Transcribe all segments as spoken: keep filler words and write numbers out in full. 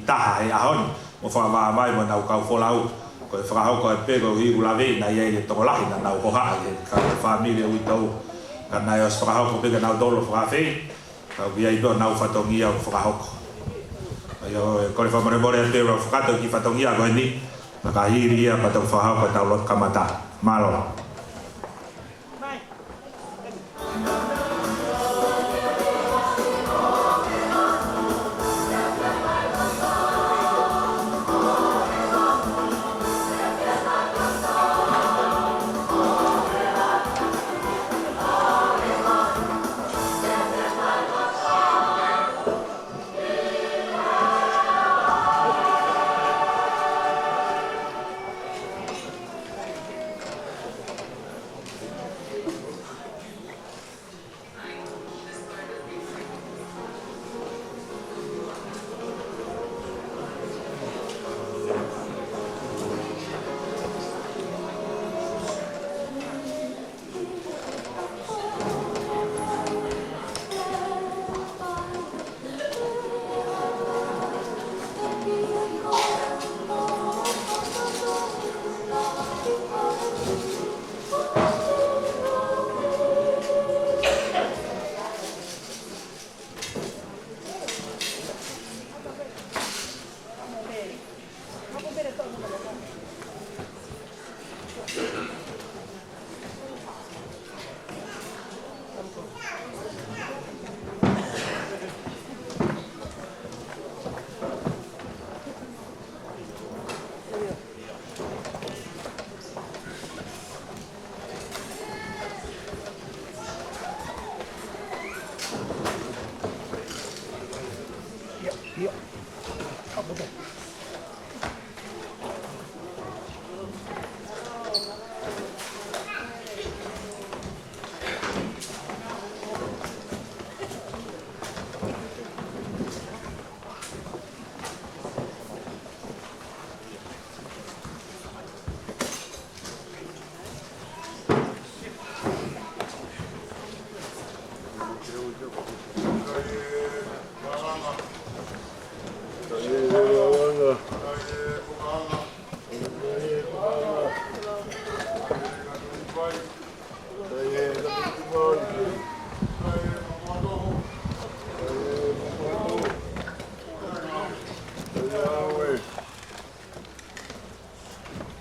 taha he ʻaho ni, mo fakavā mai mo ʻenau kau folau. Ko e fakahoko ē pē ko e ʻuhi ʻoku laveʻi naʻe ʻi ai e tokolahi naʻa nau hohaʻa he kau fāmili ʻo e uitou. Ka naʻe ʻosi fakahoko pē ke nau tolo fakafei. Ka ʻoku ʻi ai pē honau fatongia ʻoku fakahoko. ʻA ia ʻoku ou kole fakamolemole atu ʻa e fakataha ki he fatongia ko eni. Ka hili ia pea toki fakahoko ʻetau lotu kamata. Mālō.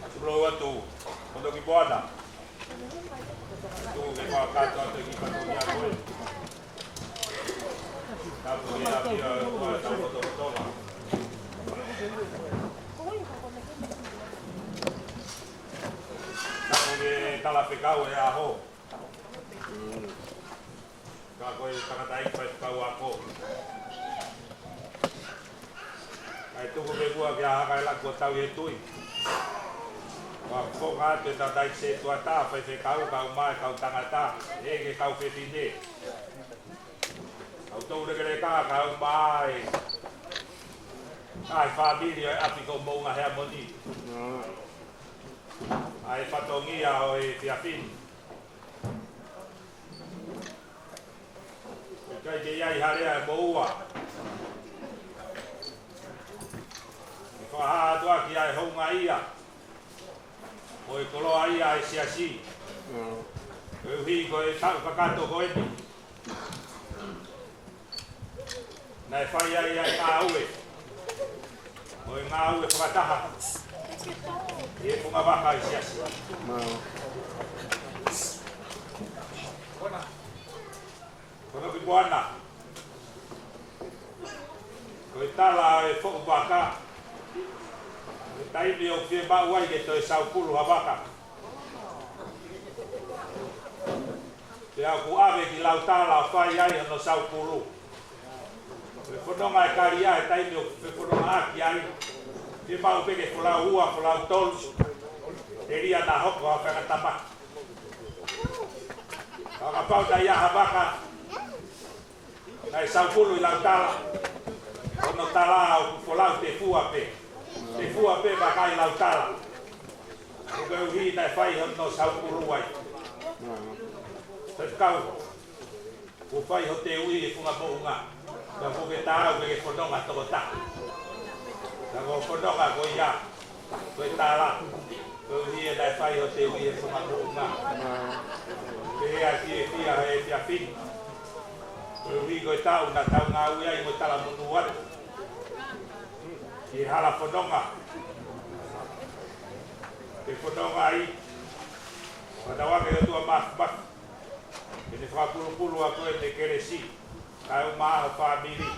Atu lou atu, Hono ki Moana. Tuku ke fakakakato atu ki he fatongia ko ē. Tapu ki he ʻapi ʻo e ʻOtua ʻi hotau lotolotonga. Tapu ki he talafekau ʻo e ʻaho. Ka ko e tangataʻeiki faifekau ako. Kae tuku pē muʻa ki he ʻaho ko ē ʻa e laʻā kuo tau ʻi he tui. Kuo fokotuʻu atu e tangataʻeiki setuata, faifekau, kae ʻumaʻā e kau tangata, ʻa e kau fefine. Kau toulekeleka, kae ʻumaʻā ʻa e fāmili ʻo e ʻapi ko Moʻunga Heamoni. ʻA e fatongia ʻo e efiafi ni. ʻIkai ke ʻi ai ha lea ʻe moʻua. ʻE fakahā atu ʻaki ʻa e houngaʻia mo e koloaʻia ʻa e siasi. Koeʻuhi ko e taʻu kakato ko eni naʻe fai ai ʻa e ngāue, ʻo e ngāue fakataha ʻi he funga vaka ʻo e siasi. Hono ki Moana. Ko e tala ʻo e foʻu vaka, ko e taimi ʻoku fiemaʻu ai ke toe saupulu ha vaka. Pea ʻoku ʻave ki Lautala ʻo fai ai hono saupulu. Ko e fononga ʻa e kalia he taimi ʻoku fefonongaʻaki ai, fiemaʻu pē ke folau ua, folau tolu, telia naʻa hoko ha faʻahinga tāmaki. Ka kapau naʻe ʻi ai ha vaka naʻe saupulu ʻi Lautala, hono tala ʻoku folau tefua pē. Tefua pē vaka ʻi Lautala. Koeʻuhi naʻe fai hono saupulu ai. Faifekau, kuo fai hoʻo teuʻi e funga Moʻunga. Ka ʻoku ke taau ke ke fononga tokotaha. Fononga ko ia, ko e tala, koeʻuhi he naʻe fai hoʻo teuʻi e fanga moʻunga. Pea ʻi he fiefia he efiafi ni, koeʻuhi ko e taʻu naʻa tau ngāue ai mo talamonū atu ki he hala fononga. Ke fononga ai, ʻoku tau ʻoange ki he ʻOtua Māfimafi ke ne fakapulupulu ʻa koe mei he kelesi, kae ʻumaʻā ho fāmili,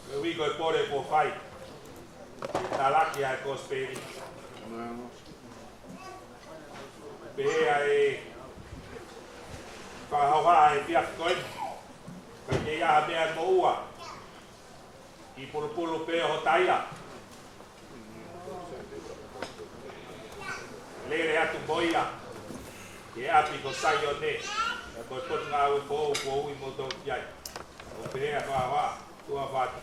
koeʻuhi ko e pole kuo fai ke talaki ʻa e kosipeli. Pehē ʻa e fakahoha ʻa e efiafi ko eni, ʻikai ke ʻi ai ha meʻa moʻua, kiʻi pulupulu pē ho taila. Lele atu mo ia ki he ʻapi ko Saione, ʻa e potungāue foʻou kuo ui kimoutolu ki ai. ʻOku pehē ʻa e fakahoha, tuʻa ʻofa atu.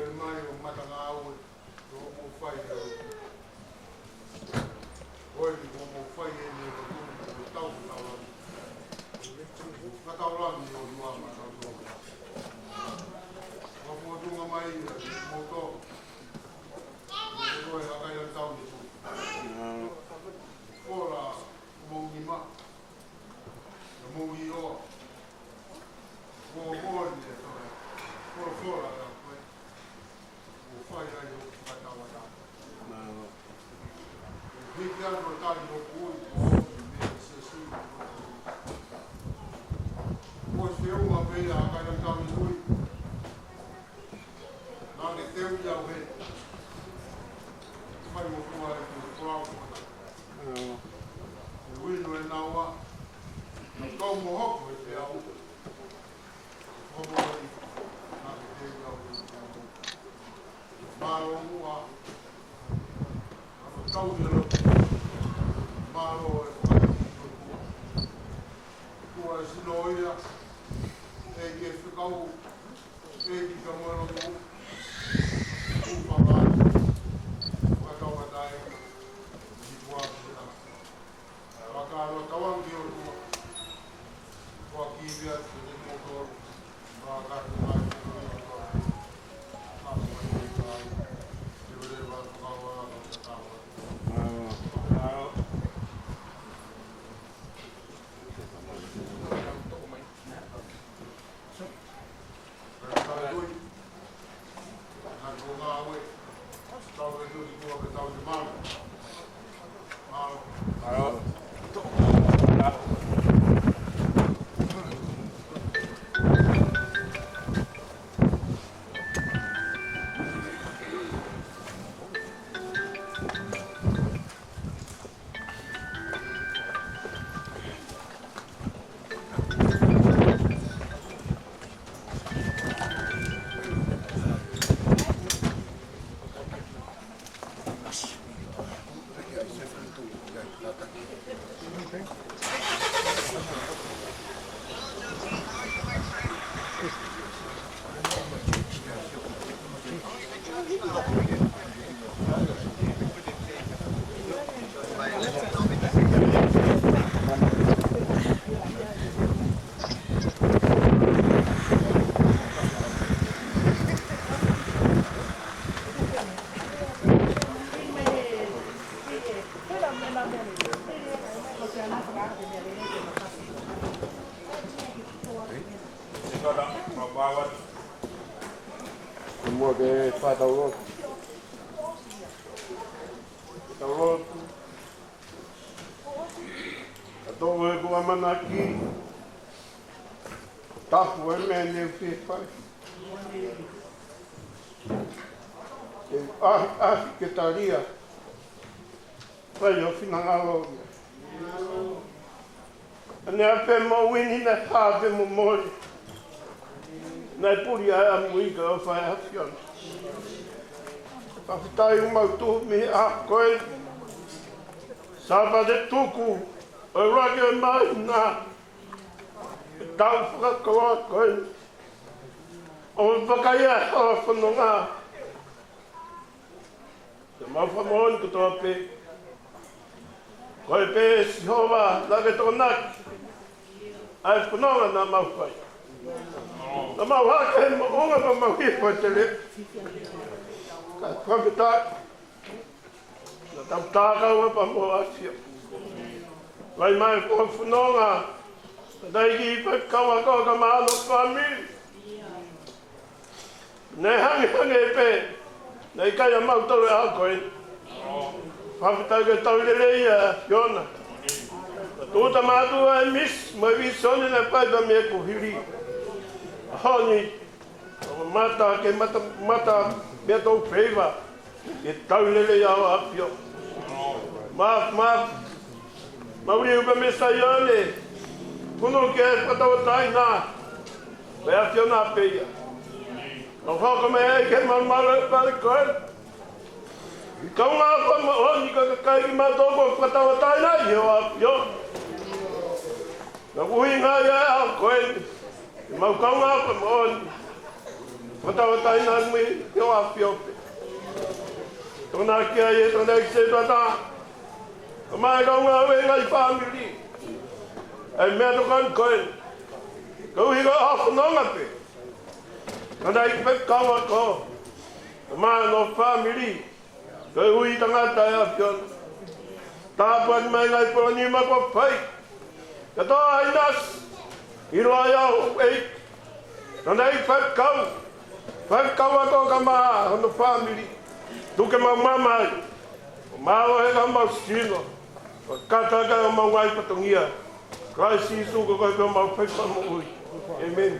Lele mai ʻo matangāue, ʻo mou fai ʻa e ʻoku. ʻOi, ʻo mou fai ʻeni ʻo tuʻu ʻo tau taulani. Ka taulani ʻo tua ma tau tau. Ka fōtunga mai ʻa e moto. Ko e hakai ʻa tau ni tu. Kola, mou nima. Ka mou ʻio. Ko moni e toe. Ko fora la koe. Ko fai ai ʻo fakatauʻatāina. Hiki atu ʻo tali ʻo kui, ko mea sesui. Ko se uma pē ia ʻa kai ʻa tau ui. Naʻa ke teu ia ʻo he. Fai mo kua e kua kua. E wino e naua. Ka kau mo hoko e te au. Hoko e. Naʻa ke teu ia ʻo he. Mālō muʻa. Mālō e fai. Kua e sino ia. E ke fekau. ʻEiki ka moe lotu. Kupa mai. Wakawatae. Ni kua kua. Wakawatae ki ʻOtua. Kua ki via te te moto. Wakatu mai ki ʻOtua. Kua mai ki ʻOtua. Te vele wakawala. Mua ke fakatau lotu. Tau lotu. Ka tō e kua manaki. Tapu e meʻa ne u fie fai. Ke ʻahiʻahi ke talia. Fai ho finangalo ia. Naʻe ʻi ai pē moʻui ni, naʻe hā pē mo mole. Naʻe puli ʻa e ʻamui ka o fai ʻa e ʻAfiona. Fakafetaʻi ʻoku mau tuʻu mei he ʻaho ko ē. Sāpate tuku ʻo e ʻuluaki ʻo e māhina ʻo e taʻu fakakoloa ko ē. ʻO vakai ʻa e hala fononga. Te mau fakamoʻoni kotoa pē. Ko e pē Sihova naʻa ke tokonaki ʻa e fononga naʻa mau fai. Naʻa mau hake he moʻunga pea mau hifo he teleʻa. Ka fakafetaʻi. Naʻa tau tākau pea mo ʻAfio. Vai mai ko e fononga. Naʻe ʻi ai e faifekau ako ka mo hono fāmili. Naʻe hangehangē pē naʻe ʻikai ʻa mautolu he ʻaho ko ē. Fakafetaʻi ko e tau lelei ʻa e ʻAfiona. Naʻa tau tamatu ʻa e misi mo e vīsone naʻe fai pē mei he kuohili. ʻAho ni, ʻo mata ke mata, mata mei he tau feiva. Ke tau lelei ʻa e ʻAfio. Maf, maf. Mau liu pē mei Saione. Kunu ke fakatauʻatāina. Pea ʻAfiona pē ia. Mau hoko mai ai ke mau malu e pale ko ē. ʻI he kaungā fakamoʻoni ka kakai ki mautolu kuo fakatauʻatāina ʻi he ʻAfio. Naʻa ku ʻuhinga ia ʻa e ʻaho ko ē. Mau kaungā fakamoʻoni. Fakatauʻatāina mui ke ʻo ʻAfio pē. Tokonaki ai e tokonaki se tata. Ka mai kaungā ue ngaahi fāmili. ʻA e meʻatokoni ko ē. Ka ʻuhi ka ʻaho fononga pē. Ka naʻe ʻi ai pē kaungā ako. Ka mai no fāmili. Ko e ui tangata ʻa e ʻAfiona. Tāpuaki mai ngaahi polonima kuo fai. Ka toa ai nasi. ʻIlo ai au ei. Naʻa nai faifekau. Faifekau ako ka mo hono fāmili. Tuku ke mau mamahi. ʻO mau he ka mau sino. ʻO kata ka mau ngaahi fatongia. Kalaisi Sīsū ko koe ko homau faifekau moʻui. ʻĒmeni.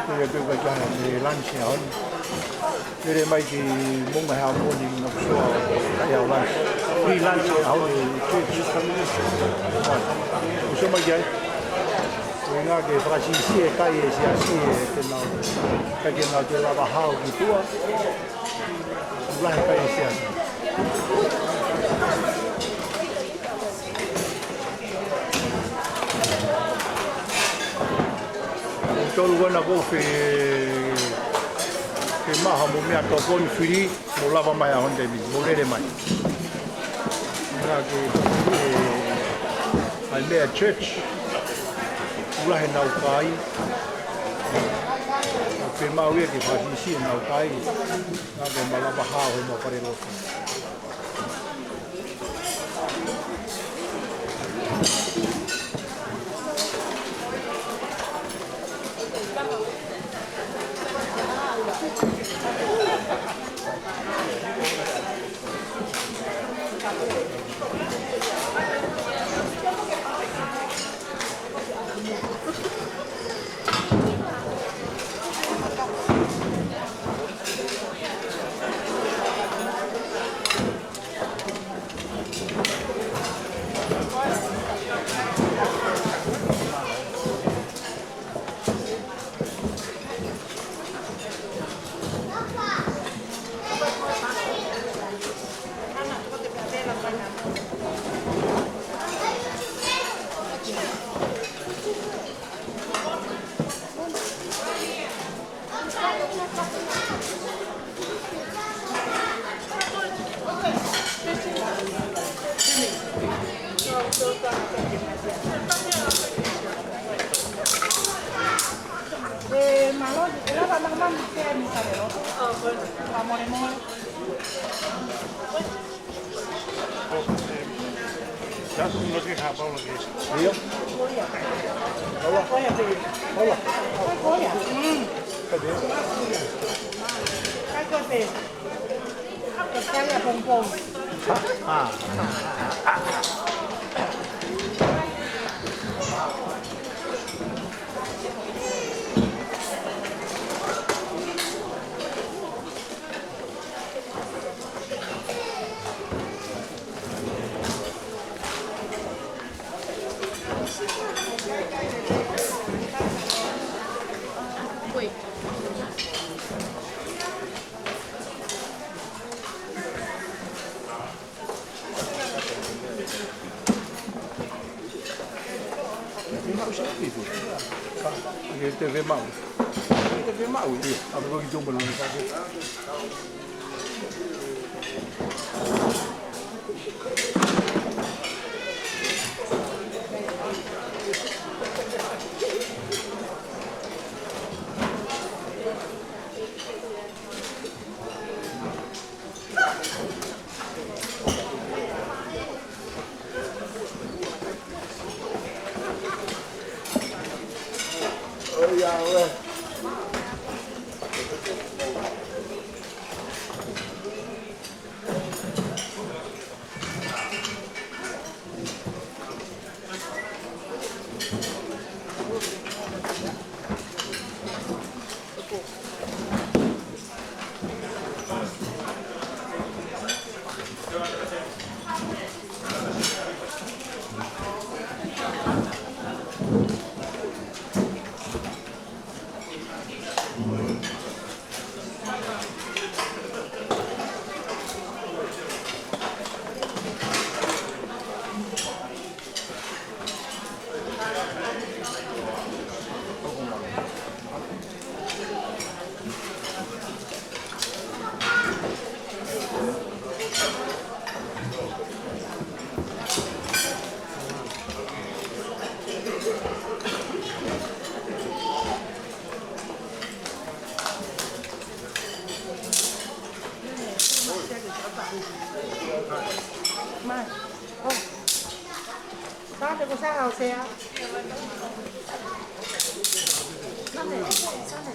Ko ia te u kai ki hanga mei he lunch ʻaho ni. Lele mai ki Monga he ʻaho ni, naʻa ku sio ai ʻa e lunch. Free lunch he ʻaho ni, church. Ku sio mai ki ai. Ko e ʻuhinga ke fakasiʻisiʻi e kai e siasi he te nau, ka ke nau te lava hao ki tuʻa. Lahi kai e siasi. Tolu wana ko fe, fe maha mo meʻatokoni fili, mo lava mai ʻaho ni taimi, mo lele mai. Ngā ke, e, ʻai meʻa church, ʻoku lahi ʻenau kai, ʻo ke maʻu ia ke fakasiʻisiʻi ʻenau kai, ngā ke malava hao he mau fale lotu. Eh, mālō, e lava nā mami ke mi kare loto. Ka mole mole. Ia. Hola. Hola. Hola. Mm. Kai koe pē. Kai koe pē. Te ve maʻu. Te ve maʻu. Ia, a ko ki tō mana. Mai. Oh. Sale, ko sa, o sea. Sale, sale.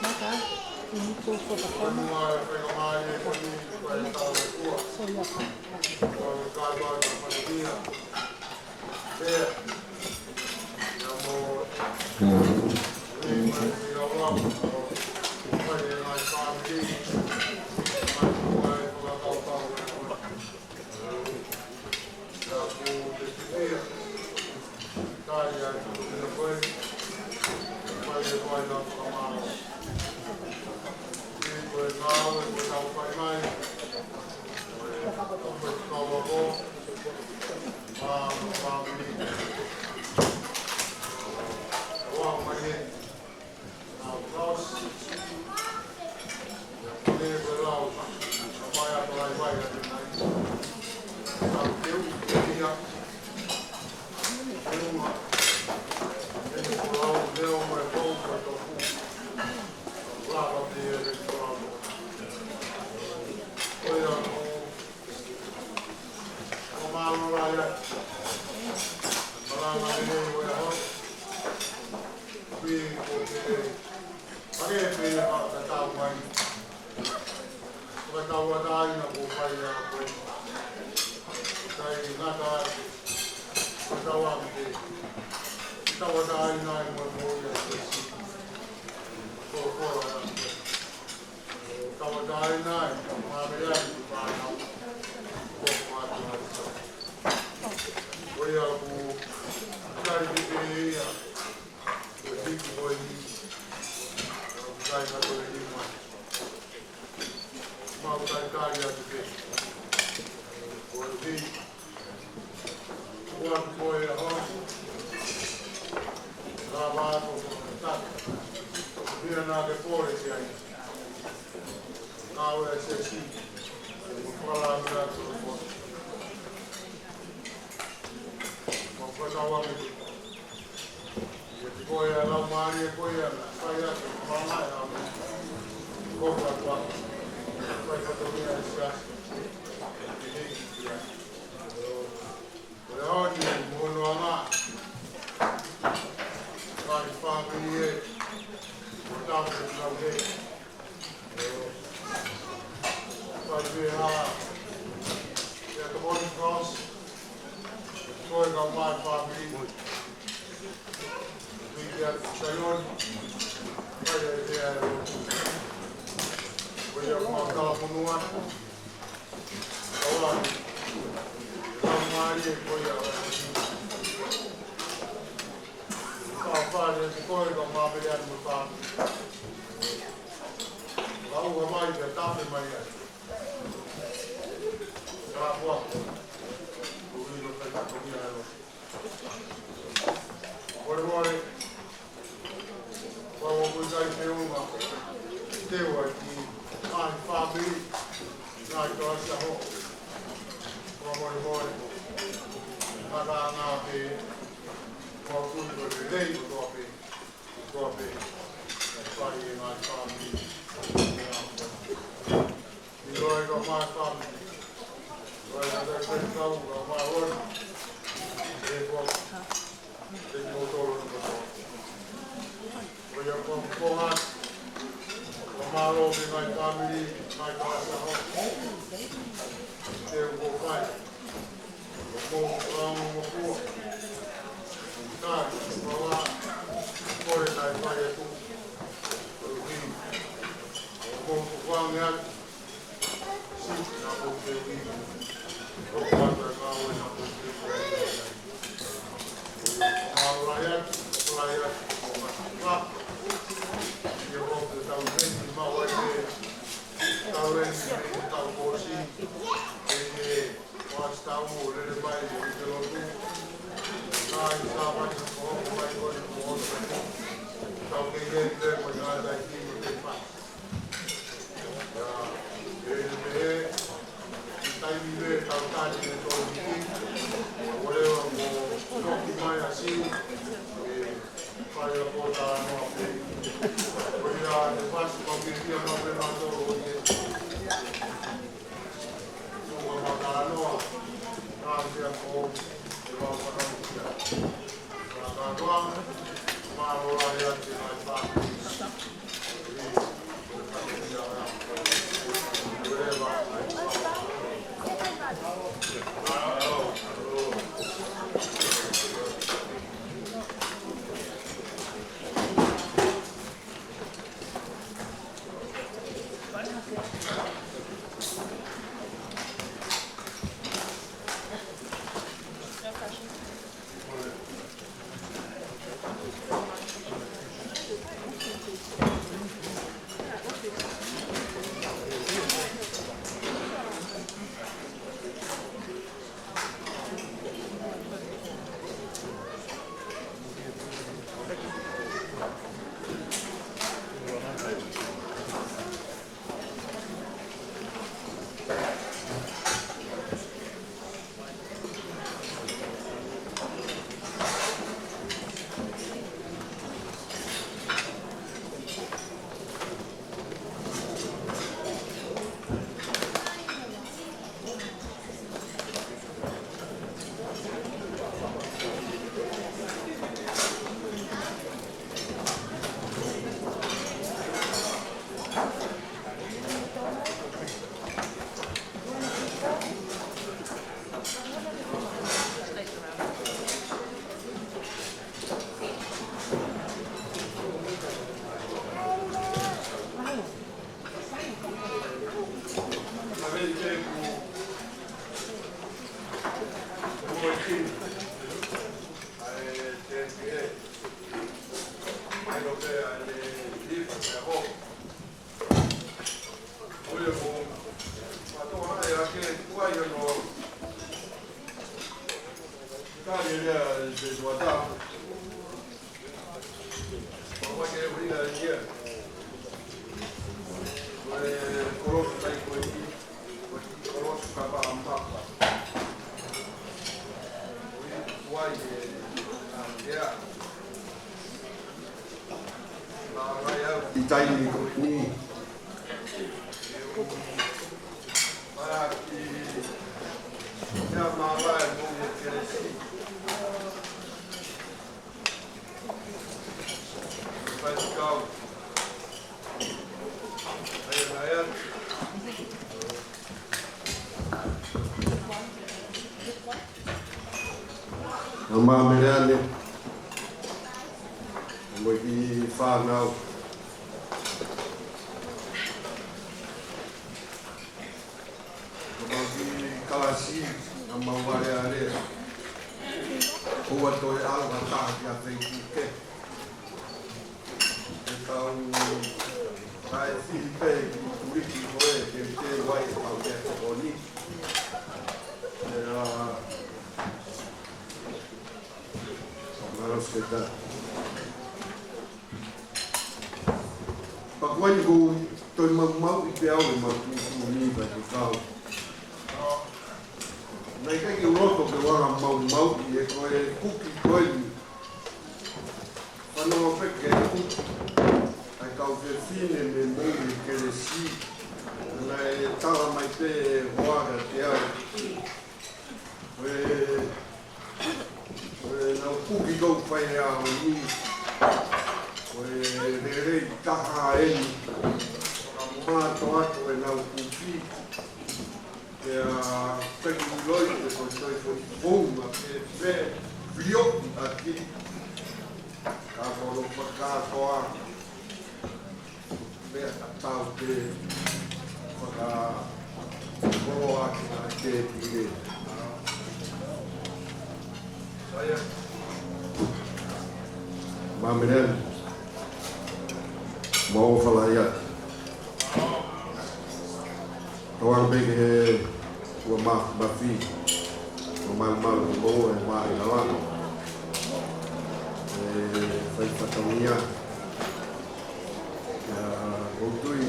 Maka, you need to for the camera. So, yeah. Pea ke pehē ʻa e tatau mai. Fakatauʻatāina kuo fai ʻe koe. Kae ngata ai. Fakatauange pē. Tauʻatāina ai mo e moʻui ʻa Sīsū. Ko e koloa ʻa koe. Tauʻatāina ai, māmani ai, ko e fānau. Ko e fānau. Ko ia ʻoku tali pē ia. Ko e hiki ko eni. ʻOku tali ka ko eni mai. Mau talitali atu pē. Ko e hiki. Kuo atu ko e ʻaho ni. Lava atu ko e taki. Mia na ke pole ki ai. Ngāue ʻa e siasi. Mo e fala mea ko e. Mo e fala wangi. Ia te koe ʻa e laumālie ko ia na. Fai atu, mama e au. Ko ka tua. Fai fatongia ʻa e siasi. Ke hiki ia. Ko e ʻaho ni mo hono anga. Ngaahi fāmili ē. Ko e tau ke tau he. Fai pē ha. Ia ka moni kos. Ko e ka mai fāmili. Piki atu Saioni. Fai e pea e lotu. Ko ia mau talamonū atu. Kawa. Laumālie ko ia. Ka fale te koe ka māmele atu mo e fāmili. Ka ua mai pea tape mai ai. Ka ua. Ko ia ko e fai ka ko ia alo. Mole mole. Ua ua kui kai te uma. Te ua ki ai fāmili. Ngai ka sa ho. Ua mole mole. Mata ngā pē. Ua kui ko lelei ko toa pē. Toa pē. Fai e ngai fāmili. Ni loa i ka mai fāmili. Loa i ka tai kai kau ka mai ori. E kua. Te ni motoro ni motoro. Ko ia ko ko ha. Ka mālō ki ngai fāmili, ngai ka sa ho. Te u ko fai. Ko ka mo ko. Ka, ko wa. Ko le tai fai e tu. Ko lu ki. Ko ko fai e atu. Tau kei kei kei kei kei kei. Ia, e, e, e, taimi me tau tani e tō niki, ua leva mo toki mai a si, e, fai a pō talanoa pē. Ko ia, e fasi mau ke kia mau pē mau tō o ie. Tuka mau talanoa, ka kia ko, e mau whakau kia. Ka ka toa, mālō ai atu e mai pāpū. ʻI taimi ko eni. ʻA Māmeleane, mo e kiʻi fānau. Ko e kiʻi kalasi, ʻa Māmeleane. ʻOua toe ʻalu ha taha ki ha feituʻu kehe. Ke tau kae fili pē ki he tuliki ko ē, ke te vai e tau ke tokoni. ʻE, ʻa, Mālō Seketa. Pea ko eni ʻoku ou toe maumauʻi pē au e mau tuʻutuʻuni pea ke kau. Naʻe ʻikai ke u loto ke u ala maumauʻi he ko e kuki ko eni. Fanongo pē ki he kuki. ʻA e kau fefine mei he kelesi. Naʻe tala mai pē ʻe he hoa kiate au. Ko e, ko ʻenau kuki ʻoku fai he ʻaho ni, ko e lelei taha eni. Fakamātoato ʻenau kuki. Pea ʻikai ke u ʻiloʻi pe ko e toe foʻi founga pe, pe vioʻi ʻaki. Ka ko hono fakakātoa. Pea ka tau ke fakakoloa ki he tēpile. Māmeleane. Mau ʻofa lahi atu. Tau anga pē ki he ua ma-, mafi. Ua malumalu mo e maʻi lava. ʻE fai fatongia. ʻIa, ʻoku ou tui,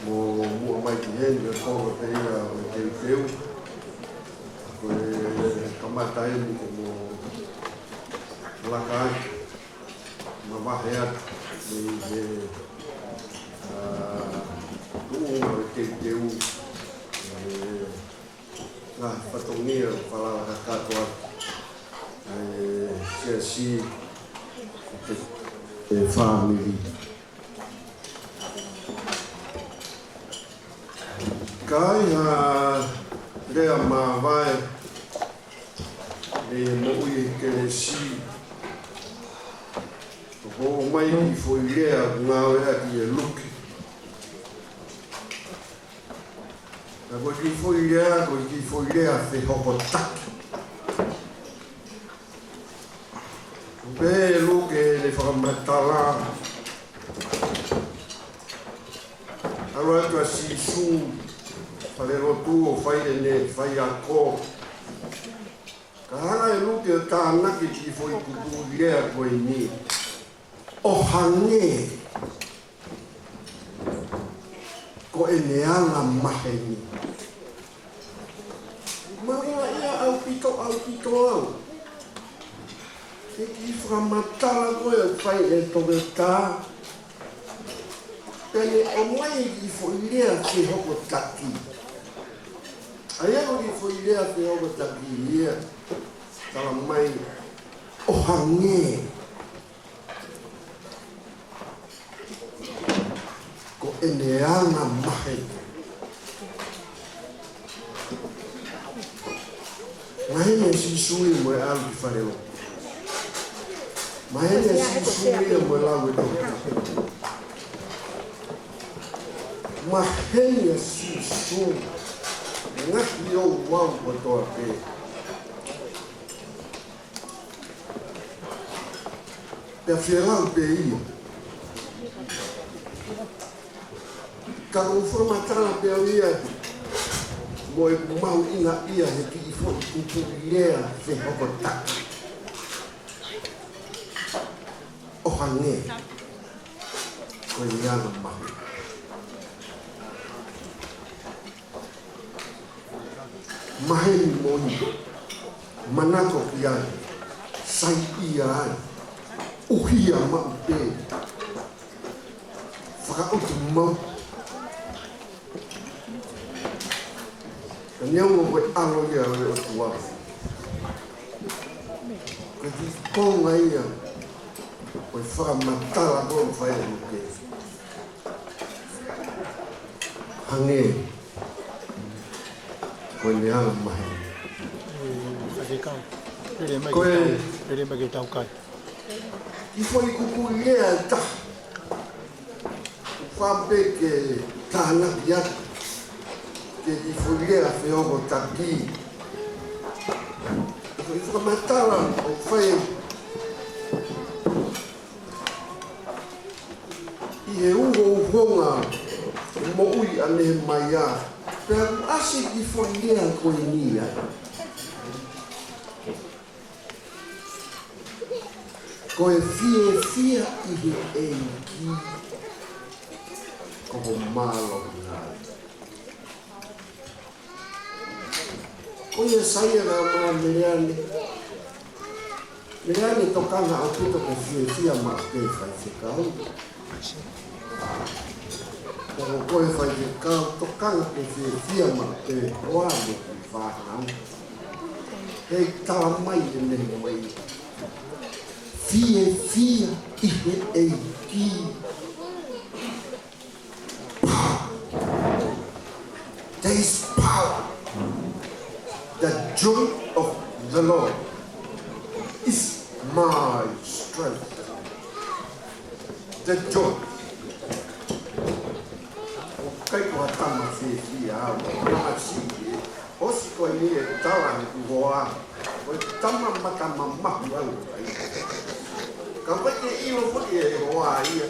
mou muʻa mai ki heni, ʻe kolo pē ia ʻo e teuteu. Ko e kamata eni ke mou laka ai, mavahe atu, mei he, ʻa, tuʻunga ʻo e teuteu, ʻe, ngaahi fatongia ʻoku falala kakato atu ʻa e siasi, ʻa e fāmili. Ka ʻi ha lea māvae mei he moʻui ʻi he kelesi, ʻoku ʻomai kiʻi foʻi lea ʻoku ngāueʻaki ʻe Luke. Ka ko e kiʻi foʻi lea, ko e kiʻi foʻi lea fehokotaki. Pehē ʻe Luke ʻene fakamatala, ʻalu atu ʻa Sīsū falelotu ʻo fai ʻene faiako. Ka hanga ʻe Luke ʻo tānaki kiʻi foʻi kupuʻi lea ko eni. ʻO hangē ko ʻene anga maheni. Mahuʻinga ia ʻaupito, ʻaupito au. He kiʻi fakamatala ko ē ʻoku fai ʻe he toketā. Pea ne ʻomai kiʻi foʻi lea fehokotaki. ʻA ia ko e kiʻi foʻi lea fehokotaki ia. Tala mai ʻo hangē ko ʻene anga maheni. Maheni ʻa Sīsū ia mo e ʻalu ki falelotu. Maheni ʻa Sīsū ia mo e lau e tohi. Maheni ʻa Sīsū. Ngaahi ouau kotoa pē. Pea fielau pē ia. Ka ʻoku ou fakamatala pē au ia mo ʻeku mahuʻingaʻia he kiʻi foʻi kupuʻi lea fehokotaki ʻo hangē ko e angamaheni. Maheni mo ia, manako ki ai, saiʻia ai, ʻuhia maʻu pē, fakaʻutu maʻu. Ka neongo ko e ʻAlo ia ʻo e ʻOtua, ko e kiʻi konga ia ʻo e fakamatala ko ē ʻoku fai ʻe Luke. Hangē ko ʻene angamaheni. Ko e, pele mai ke tau kai. Kiʻi foʻi kupuʻi lea ʻe taha. Fai pē ke tānaki atu ki he kiʻi foʻi lea fehokotaki. Ko e fakamatala ʻoku fai ʻi he uhouhonga moʻui ʻa Nehemaia. Pea ʻoku ʻasi e kiʻi foʻi lea ko eni ai. Ko e fiefia ʻi he ʻEiki ko ho mālohinga. Ko ia sai ʻa e lau mai ʻa Meleane. Meleane, tokanga ʻaupito ke fiefia maʻu pē faifekau. ʻOku ko e faifekau, tokanga ke fiefia maʻu pē ʻo ʻalu ki he fānau. He tala mai ʻe Nehemaia, fiefia ʻi he ʻEiki. There is power. The joy of the Lord is my strength. The joy. ʻOku ʻikai ko ha tama fiefia au, tama siʻi, ʻosi ko eni e tala ʻeku hoa, ko e tama mata mamahu au ai. Kapau te ke ʻilo foki ʻe he hoa ia,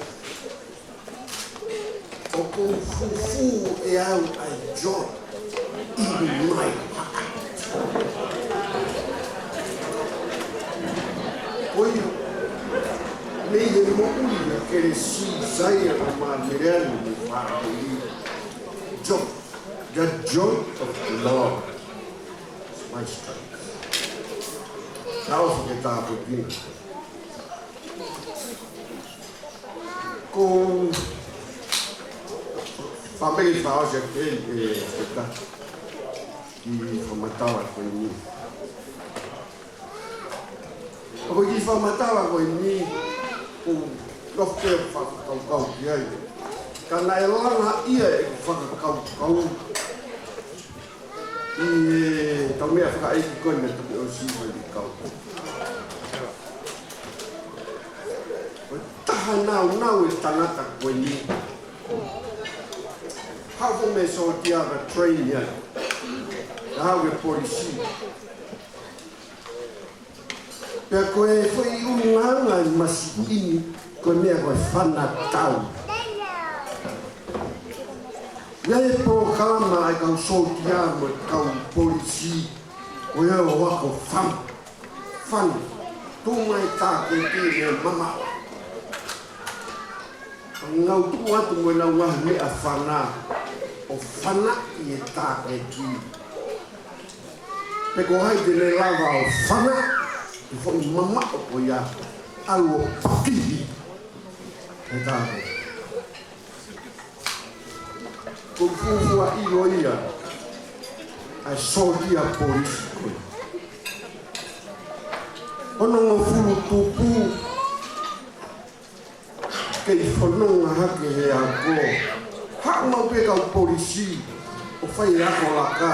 ʻoku ou fufū ʻe au ʻa e joy in my heart. Ko ia, mei he moʻui ʻa Kelesi, sai ʻa e lau mai ʻa Meleane mo e fāmili. Joy, the joy of the Lord is my strength. Tau fake tāpuekina. Ko e fāmili fakaʻosi ʻa e, ʻe, ʻe, ʻe ta ki he fakamatala ko eni. Ko e kiʻi fakamatala ko eni, ʻoku ou loto ke fakakaukau ki ai. Ka naʻe langa ia ʻeku fakakaukau ʻi he tau meʻa fakaʻeiki ko ē naʻe toki ʻosi mai ki kau. Ko e taha naunau e tangata ko eni. Haʻu mei he sōtia, train ia. Haʻu ki he polisi. Pea ko e foʻi ʻulungaanga e masiʻi ni, ko e meʻa ko e fanatau. ʻI ai e polokalama ʻa e kau sōtia mo e kau polisi, ko ia ʻoku ako fana. Fana. Tuʻu mai tāketi ʻe mamaʻo. Ngāue atu mo e ngaahi meʻa fana, ʻo fanaʻi e tāketi. Pe ko hai te ne lava ʻo fana, ʻi he foʻi mamaʻo ko ia, ʻalu ʻo pakihi e tāketi. Ko e fuofua ʻilo ia ʻa e sōtia polisi ko ē. Onongofulu tupu, kei fononga hake he ako. Haʻu maʻu pē kau polisi ʻo fai e ako laka.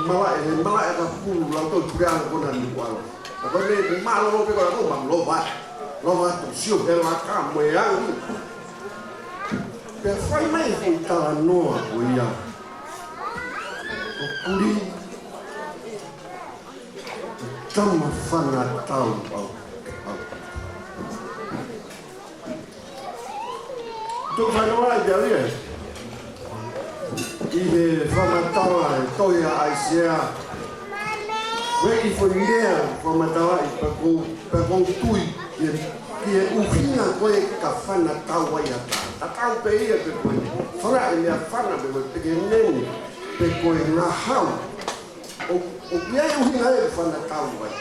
Malaʻe, he malaʻe ka pulu lau tau ture ako na ni kualo. ʻO ko e meʻa mālōlō pē ko e ako, ma lova. Lova tu sio he laka mo e au. Pea fai mai e talanoa ko ia ʻo Kuli. Tama fanatau au, au. Tau fanongo ai pē ia ʻi he fakamatala ʻa e tohi ʻa ʻAisea. Ko e foʻi lea fakamatalaʻi pea ʻoku ou, pea ʻoku ou tui ki he, ki he ʻuhinga ko ē ka fana tau ai ʻa e taha. Tatau pē ia pe ko e fanga e meʻafanga pe ko e pekenene pe ko e ngahau. ʻO, ʻoku ʻi ai e ʻuhinga ʻe fana tau ai.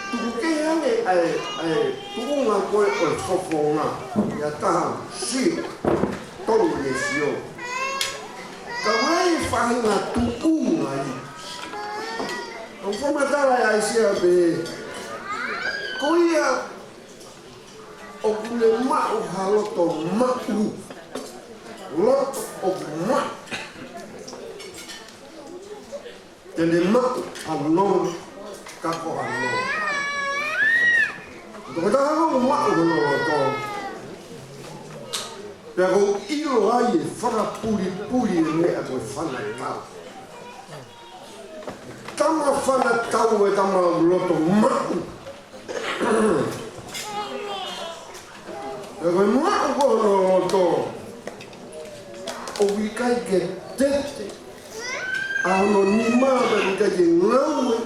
Tuku kehe ange ʻa e, ʻa e tuʻunga ko ē ʻo e fofonga ʻi ha taha sio, tonu ke sio. Ka ʻoku ʻi ai e faʻahinga tuʻunga ia. ʻOku fakamatala ʻe ʻAisea pē, ko ia ʻoku ne maʻu ha loto maʻu, loto ʻoku maʻu. Te ne maʻu ha nonga ka ko ha nonga. Ko e tokotaha ʻoku maʻu hono loto, pea ʻoku ʻilo ai e fakapulipuli e meʻa ko e fana tau. Tama fana tau e tama loto maʻu. Pea ko e maʻu ko ē hono loto, ʻoku ʻikai ke tete ʻa hono nima, pea ʻikai ke ngaue,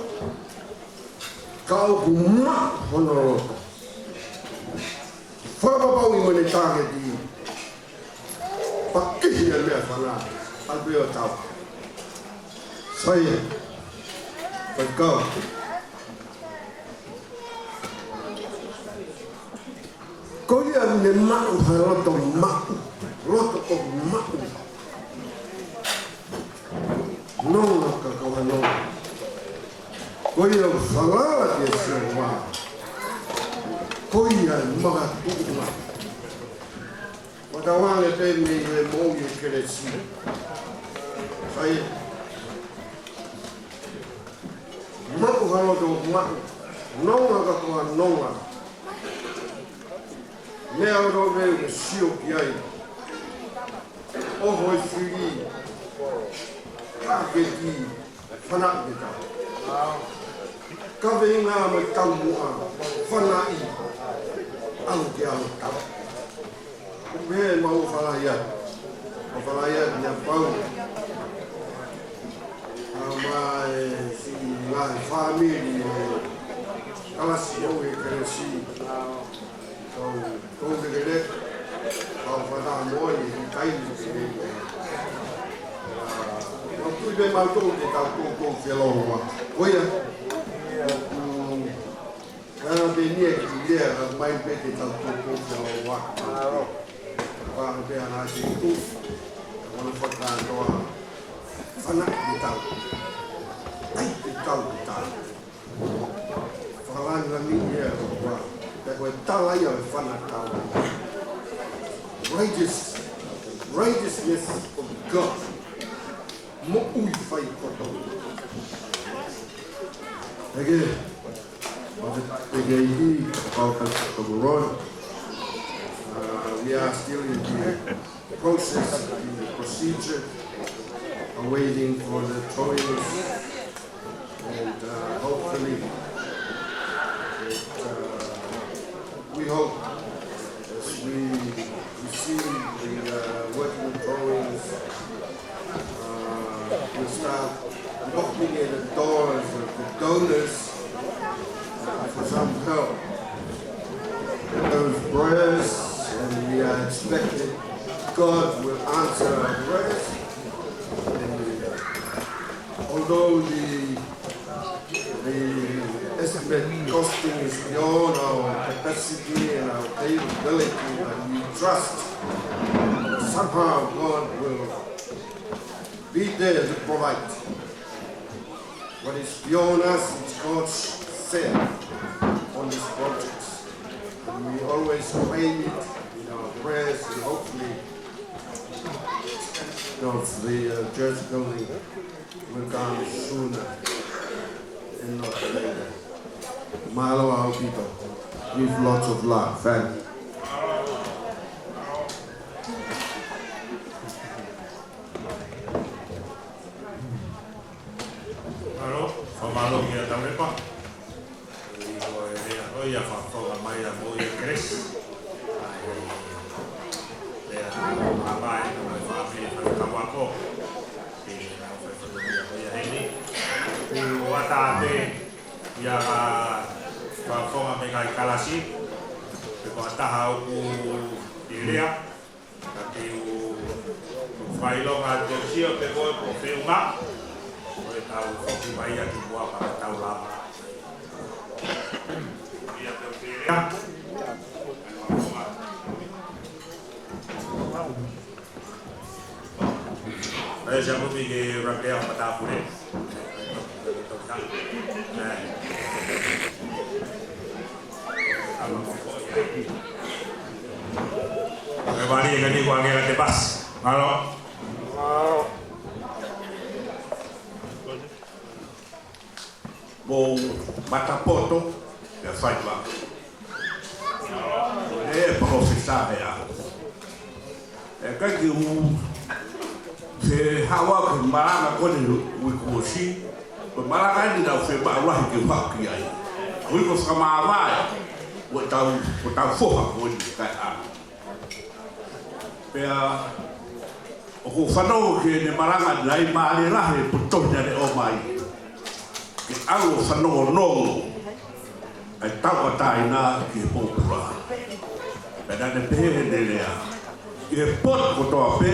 ka ʻoku maʻu hono loto. Fakapapauʻi mo ʻene tāketi, pakihi e meʻafanga, ʻalu pē ʻo tau. Sai, faikau. Ko ia ne maʻu ha loto maʻu, loto ʻoku maʻu. Nonga ka ko ha nonga. Ko ia ʻoku falala ki he Sihova, ko ia ʻe makatuʻunga. Fakatauange pē mei he moʻui ʻa e kelesi. Sai, maʻu ha loto maʻu, nonga ka ko ha nonga. Meʻa ʻoku ou sio ki ai, ʻoho e fili, tāketi, fanaʻi ke tau. Kaveinga mo e taumuʻa, fanaʻi, ʻalu ke ʻalu tau. ʻOku pehē ʻemau ʻofa lahi atu. ʻOfa lahi atu kia Pau. Pea mo e siʻi ngaahi fāmili ʻo e kalasi ʻo e kelesi. Tau, tau lekeleke. Pau fata mo e taimi ke ne. ʻOku ou tui pē mautolu ke tau toutou feʻiloaki. Ko ia. ʻOku ʻa e pē nia ki lea, ka mai pē ke tau toutou feʻiloaki. Pea pē ana ki tu, ka mana fakatoa, fanaʻi ke tau. ʻAi ke tau ke tau. Fakalāngilangi ia ʻo kua, pea ko e tala ia ʻo e fana tau. Righteous, righteousness of God. Moʻui fai kotoa. Again, Pea ko e, pea ko e, pea ko e, pea ko e, uh, we are still in the process, in the procedure, awaiting for the drawings, and, uh, hopefully, it, uh, we hope as we receive the, uh, working drawings, uh, we'll start knocking at the doors of the donors, uh, for some help. Those prayers, and we are expecting God will answer our prayers. And although the The estimate costing is beyond our capacity and our capability, but we trust that somehow God will be there to provide. What is beyond us is God's share on this project. And we always claim it in our prayers and hopefully of the, uh, church building will come sooner and not later. Mālō ʻaupito. With lots of love. Thank you. Mālō, fakamālō kia Taulepa. ʻI ko e lea ko ia fakafofonga mai ʻa e moʻui ʻa e kelesi. ʻA e Tate, ia ka fafonga me kai kalasi, pe ko ha taha ʻoku ʻi lea, ka te u, u failonga te u sio pe ko e ko feʻunga, ko e tau foki mai ia ki mua ka tau lava. Ia te u ʻi lea, fafonga. Ē, sia muti ke rakea matāpule. Ē. Ē, mālie ka ni kuo ʻange ʻa e pasi. Mālō. Mālō. Mo Matapoto, ʻe fai vā. ʻE palōfesa ē ʻa. ʻE kai ke u, se hawa ke malanga ko eni ui kuo ʻosi, ko e malanga eni naʻa ku fie maʻu lahi ke u haʻu ki ai. Ko e ui ko fakamāvae, ko e tau, ko e tau foha ko eni kai ʻa. Pea ʻoku ou fanongo ki heʻene malanga naʻe mālie lahi e potohi naʻa ne ʻomai. Ke ʻalu ʻo fanongonongo ʻa e tauʻatāina ki he pōpula. Pea naʻa ne pehē heʻene lea, ʻi he potu kotoa pē,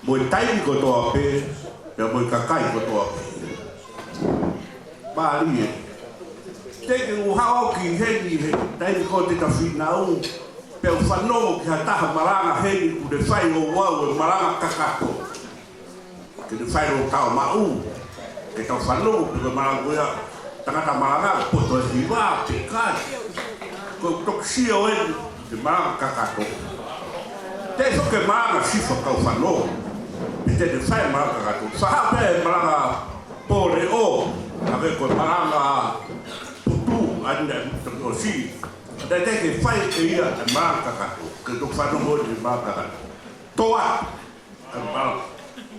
mo e taimi kotoa pē, pea mo e kakai kotoa pē. Mālie. Teʻeki ke u haʻu au ki heni he taimi ko ē te ta finau, pea u fanongo ki ha taha malanga heni kuo ne fai ʻo ʻoatu e malanga kakato. Ke ne fai ʻo tau maʻu, ke tau fanongo, pe ko e malanga ko ia, tangata malanga, poto e hiva, pe kai. Ko e toki sio eni, ke malanga kakato. Te so ke malanga sifa kau fanongo, pe te ne fai malanga kakato. Faha pe malanga pole ʻo, ʻa e ko e malanga putu, ʻa eni naʻe toki ʻosi. Te te ke fai ʻe ia e malanga kakato, ke toki fanongo eni malanga kakato. Toa, ʻa e pala,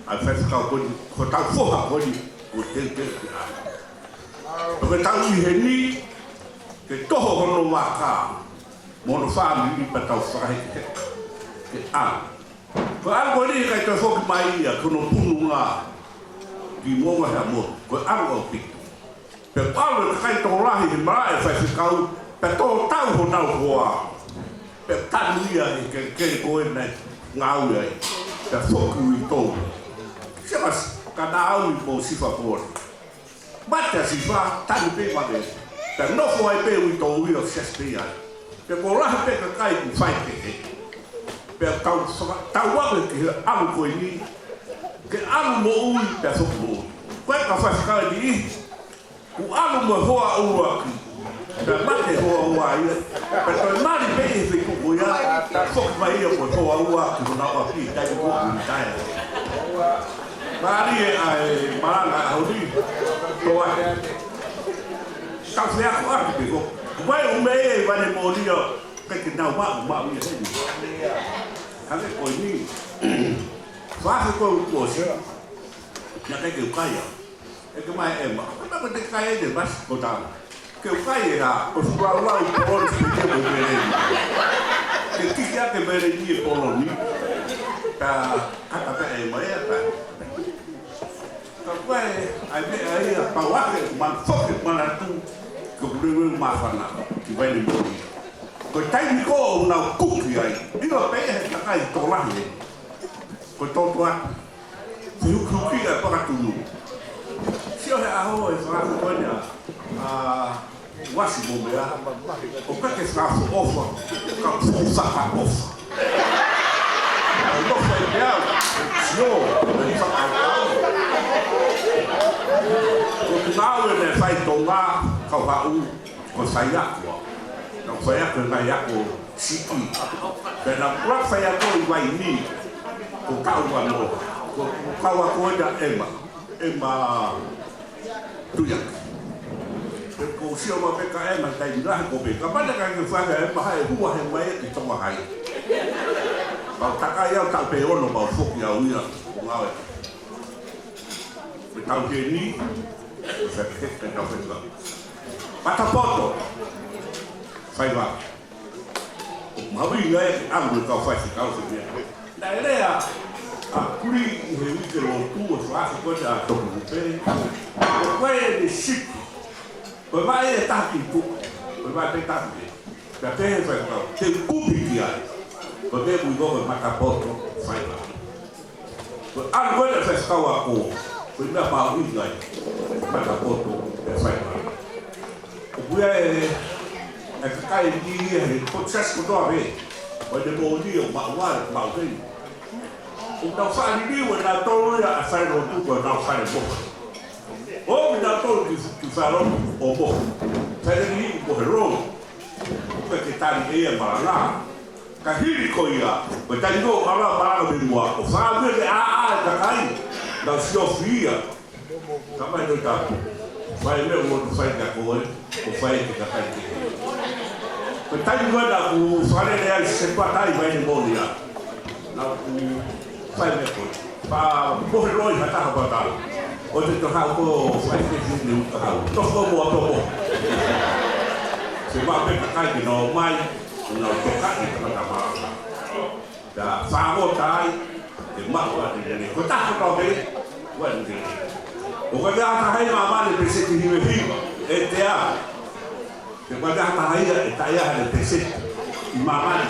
ʻa e faifekau ko eni, ko e tau foha ko eni, ko e teuteu ke ʻa. Ko e tau ʻi heni, ke toho hono vaka, mo hono fāmili pea tau fakaheke, ke ʻa. Ko e ʻalu ko eni ʻikai toe foki mai ia, ko hono pununga, ki Moʻunga Heamonu, ko e ʻalu ʻaupito. Pea ʻalu e kakai tokolahi he malaʻe faifekau, pea tō tau honau hoa. Pea tanu ia he kelekele ko ē naʻe ngāue ai. Pea foki uitou. Siʻa masi, ka naʻa ui mo Sifa Pole. Mate ʻa Sifa, tanu pē mate. Pea nofo ai pē uitou ia ʻo siasi pē ai. Pea ko e lahi pē kakai kuo fai kehe. Pea tau faka-, tau ave ki he ʻalu ko eni. Ke ʻalu moʻui, pea foki moʻui. Ko e ka faifekau ni, kuo ʻalu mo e hoa ʻuluaki. Pea mate hoa ua ia. Pea toe mali pē he feituʻu ko ia. Pea foki mai ia mo e hoa ua ki honau ʻapi, taimi ko ē tae. Mālie ʻa e malanga ʻaho ni. Toa. Tau feakoʻaki pē ko. Ko e ʻume e vane moʻoni ia. Kai ke nau maʻu, maʻu ia heni. Hangē ko eni. Faafe ko e uku ʻosi. Naʻe kai ke u kai au. ʻEke mai ʻEma, ko e meʻa ko ē te kai ai te masi ko tau. Ke u kai e ʻa, ko e fuʻu laulau poloni pē ke mo meleni. Ke kiki ake meleni e poloni. Ka, kata pē ʻEma ia ka. Ka ko e, ʻai meʻa ia, pau ake, man foke, manatu, ko e lele māfana, ki vai ni mo ia. Ko e taimi ko ē ʻoku nau kuki ai, ʻilo pē he kakai tokolahi. Ko e toto atu. Fehukihuki ʻa e pakatunu. Sio he ʻaho e fakaako ko eni ʻa, ʻa, Uasi mo meʻa. ʻOku ke fakaʻofoʻofa. Ka fuʻu fakaʻofa. ʻOku nofo ai pē au. Sio, ʻoku fakaʻofa. ʻOku nau ʻene fai Tonga, kau haʻu. Ko e faiako. Naʻa ku faiako he ngaahi ako siʻi. Pea naʻa ku faiako ʻi Vainī. Ko e kau ano. Ko e kau ako ʻa ʻEma. ʻEma Tuiaki. Pea ko e sio mai pē ka ʻEma taimi lahi ko ē pē. Ka mane ka ke fai ʻEma hai hua he mai ki Tonga hai. Pea u takai au taʻu pē ono pea u foki au ia. Ko ngāue. Ko e tau heni, ko e tau heni. Matapoto. Faiva. Mahuʻinga e ʻalu e kau faifekau he meʻa. Naʻe lea, Akuli ʻi he uike lotu ʻo e fakaʻaho ko ē ʻa Tokuhupe. Ko e uike ni sipi. Ko e vaʻe ʻe taha ki tuʻa. Ko e vaʻe pē taha pē. Ka te he faifekau. Te u kupi ki ai. Ko e meʻa ʻoku ui ko e matapoto faiva. Ko e ʻalu ko ē ʻa e faifekau ako. Ko e meʻa mahuʻinga ia. Matapoto faiva. ʻOku ʻi ai e, e kakai ni ia he potu siasi kotoa pē. Ko e te mōlia ʻo maʻu ai, maʻu ai. ʻOku nau faʻa liliu ʻe nautolu ia ʻa e fale lotu ko ʻenau fale mohe. ʻOku nau tolu ki, ki fale lotu ʻo mohe. Fale ni ʻoku mohe lou. Ko e ke tali ʻe ia malanga. Ka hili ko ia, ko e taimi ko ē ʻoku ʻalu malanga mei muʻa, ʻo fakaʻamu ke ʻā ʻa e kakai, nau siofi ia. Ka mai no tapu. Fai meʻa ʻoku fai kia koe, ʻo fai ki he kakai kehe. Ko e taimi ko ē naʻa ku fakalele ai se patai mai ni moni a. Naʻa ku fai meʻa ko ē. Pea mohe loi ha taha pea tau. ʻO te to hau ko fai ke si ni uta hau. To ko mo to mo. Se ma pe kakai ke no mai, na to ka ni ka ta ma. Pea fāngota ai, ke maʻu ʻa e lele. Ko e taha kotoa pē, ʻoku ʻi ai e lele. ʻOku ʻikai ha taha ʻi māmani ʻe peseti hiva hiva, ʻe teau. Pea ʻoku ʻikai ha taha ia ʻe taʻe ʻi ai haʻane peseti ʻi māmani,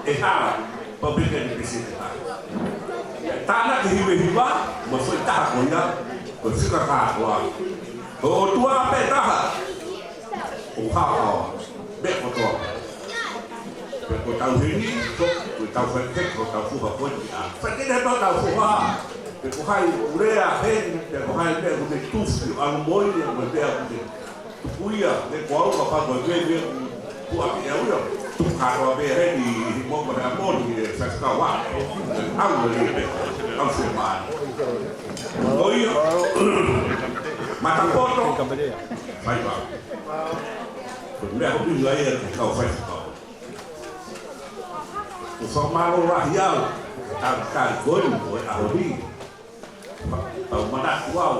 ʻe hala, pau pē ke ne peseti hala. Tānaki hiva hiva, mo e foʻi taha ko ia, ko e fika kātoa. Ko e ʻOtua pē taha. ʻOku hao hao, meʻa kotoa. Pea ko ʻetau heni, ko, ko ʻetau fai ke, ko ʻetau fuha ko eni a. Fai ke ne tau tau fuha. Pea ko hai ʻoku lea heni, pea ko hai meʻa ʻoku ne tufi, ʻalu mo ia, mo e meʻa ʻoku ne tuku ia, ne ko au ka pako e meʻa, meʻa ʻoku tuʻa ki au ia. Tuku kātoa meʻa heni, ʻi mo ko hea moni, e faifekau a. ʻAlu e meʻa, ʻalu se mai. Ko ia, matapoto, faiva. Ko e meʻa hono ʻuhinga ia ke kau faifekau. ʻOku fakamālō lahi au, tau tau ko eni ko e ʻaho ni. Tau manatu au,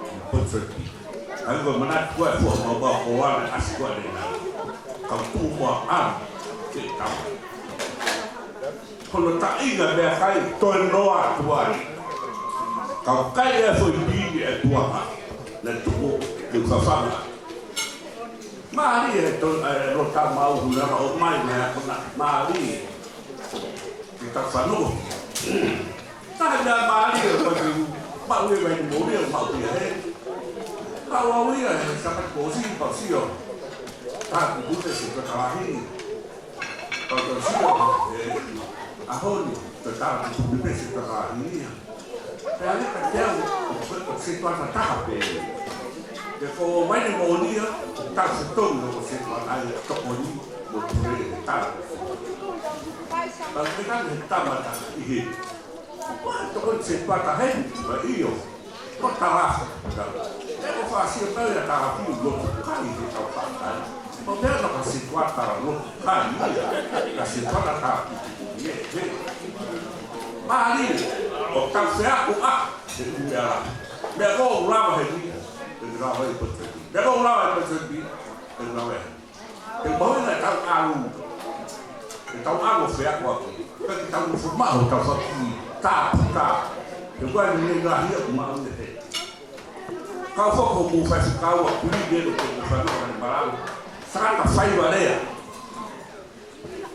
ʻi Port Phillip. Ai ko e manatu ko ē, fuʻu mau mau ko ana asi ko ē nā. Kau tuʻu mo ʻalu, ke tau. Ko hono taʻinga meʻakai, toe noa atu ai. Kau kai e foʻi pini e tuanga, ne tuku, ke fafanga. Mālie e to, e lota mau huna ʻo mai mea kona mālie. Ke ta fanongo. Taha meʻa mālie ko e maʻu e vai ni mōlia, maʻu ia he. Kau au ia he Sāpate kuo ʻosi, pau sio. Taha ki Pute se ko talahi. Pau sio, e, ʻaho ni, ko taha ki Pute se ko talahi ia. Pea leka te au, ʻo, ʻo se tuata taha pē. Ke ko vai ni mōlia, ta se tonu ʻo se tuata ia, tokoni, mo pule e taha. Pea leka he tama taha ʻi he. Ko e tokoni se tuata he, pea ʻio. Ko talafu, ta. E ko fasi o tau ia talafu, lo kai he tau fakai. Ko te ana ka se tuata lo kai ia. Ka se tuata ta. Ia, he. Mālie, ʻo tau feaku a, he ʻuhi ala. Meʻa ko ʻoku lava he ni, he ʻuhi lava he potepi. Meʻa ko ʻoku lava he potepi, he ʻuhi lava he. He mahuʻinga tau ʻalu. He tau ʻalu feaku a. He tau nofo maʻu, tau faki, ta, ta. He ʻuhi ni ngaahi ia ʻoku maʻu ne he. Kau foki ʻoku faifekau a kuli ke ʻoku fanongo ne malanga. Saka ta faiva lea.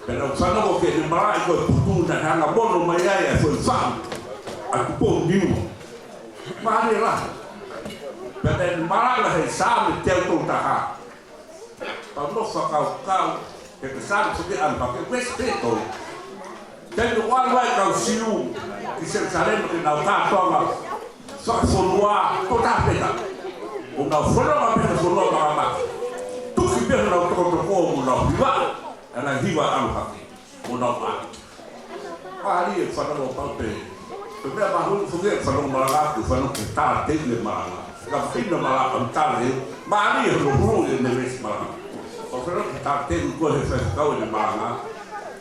Pea nau fanongo ke ne malaʻi ko e putu naʻe hanga mono mai ai e foʻi faʻu ʻa Tupou Niua. Mālie lahi. Pea ne malanga he Saame teau tolu taha. Pea mo fakakaukau, he ko e Saame foki ʻalu hake, West Peto. Te ne ʻalu ai kau Siu ki Selusalema ke nau kātoanga fakafonua, ko ta peka. ʻO nau fononga pē he fonua makamaka. Tuki pē honau tokotoko mo nau hiva. ʻAna hiva ʻalu hake. Mo nau ʻalu. Mālie e fanongo pau pē. Ko e meʻa mahuʻinga foki e fanongo malanga, ko e fanongo ke talateu e malanga. Ka fina malanga, ʻo talateu. Mālie e hono hulu e nevesi malanga. ʻO fanongo ke talateu ko e he faifekau e malanga.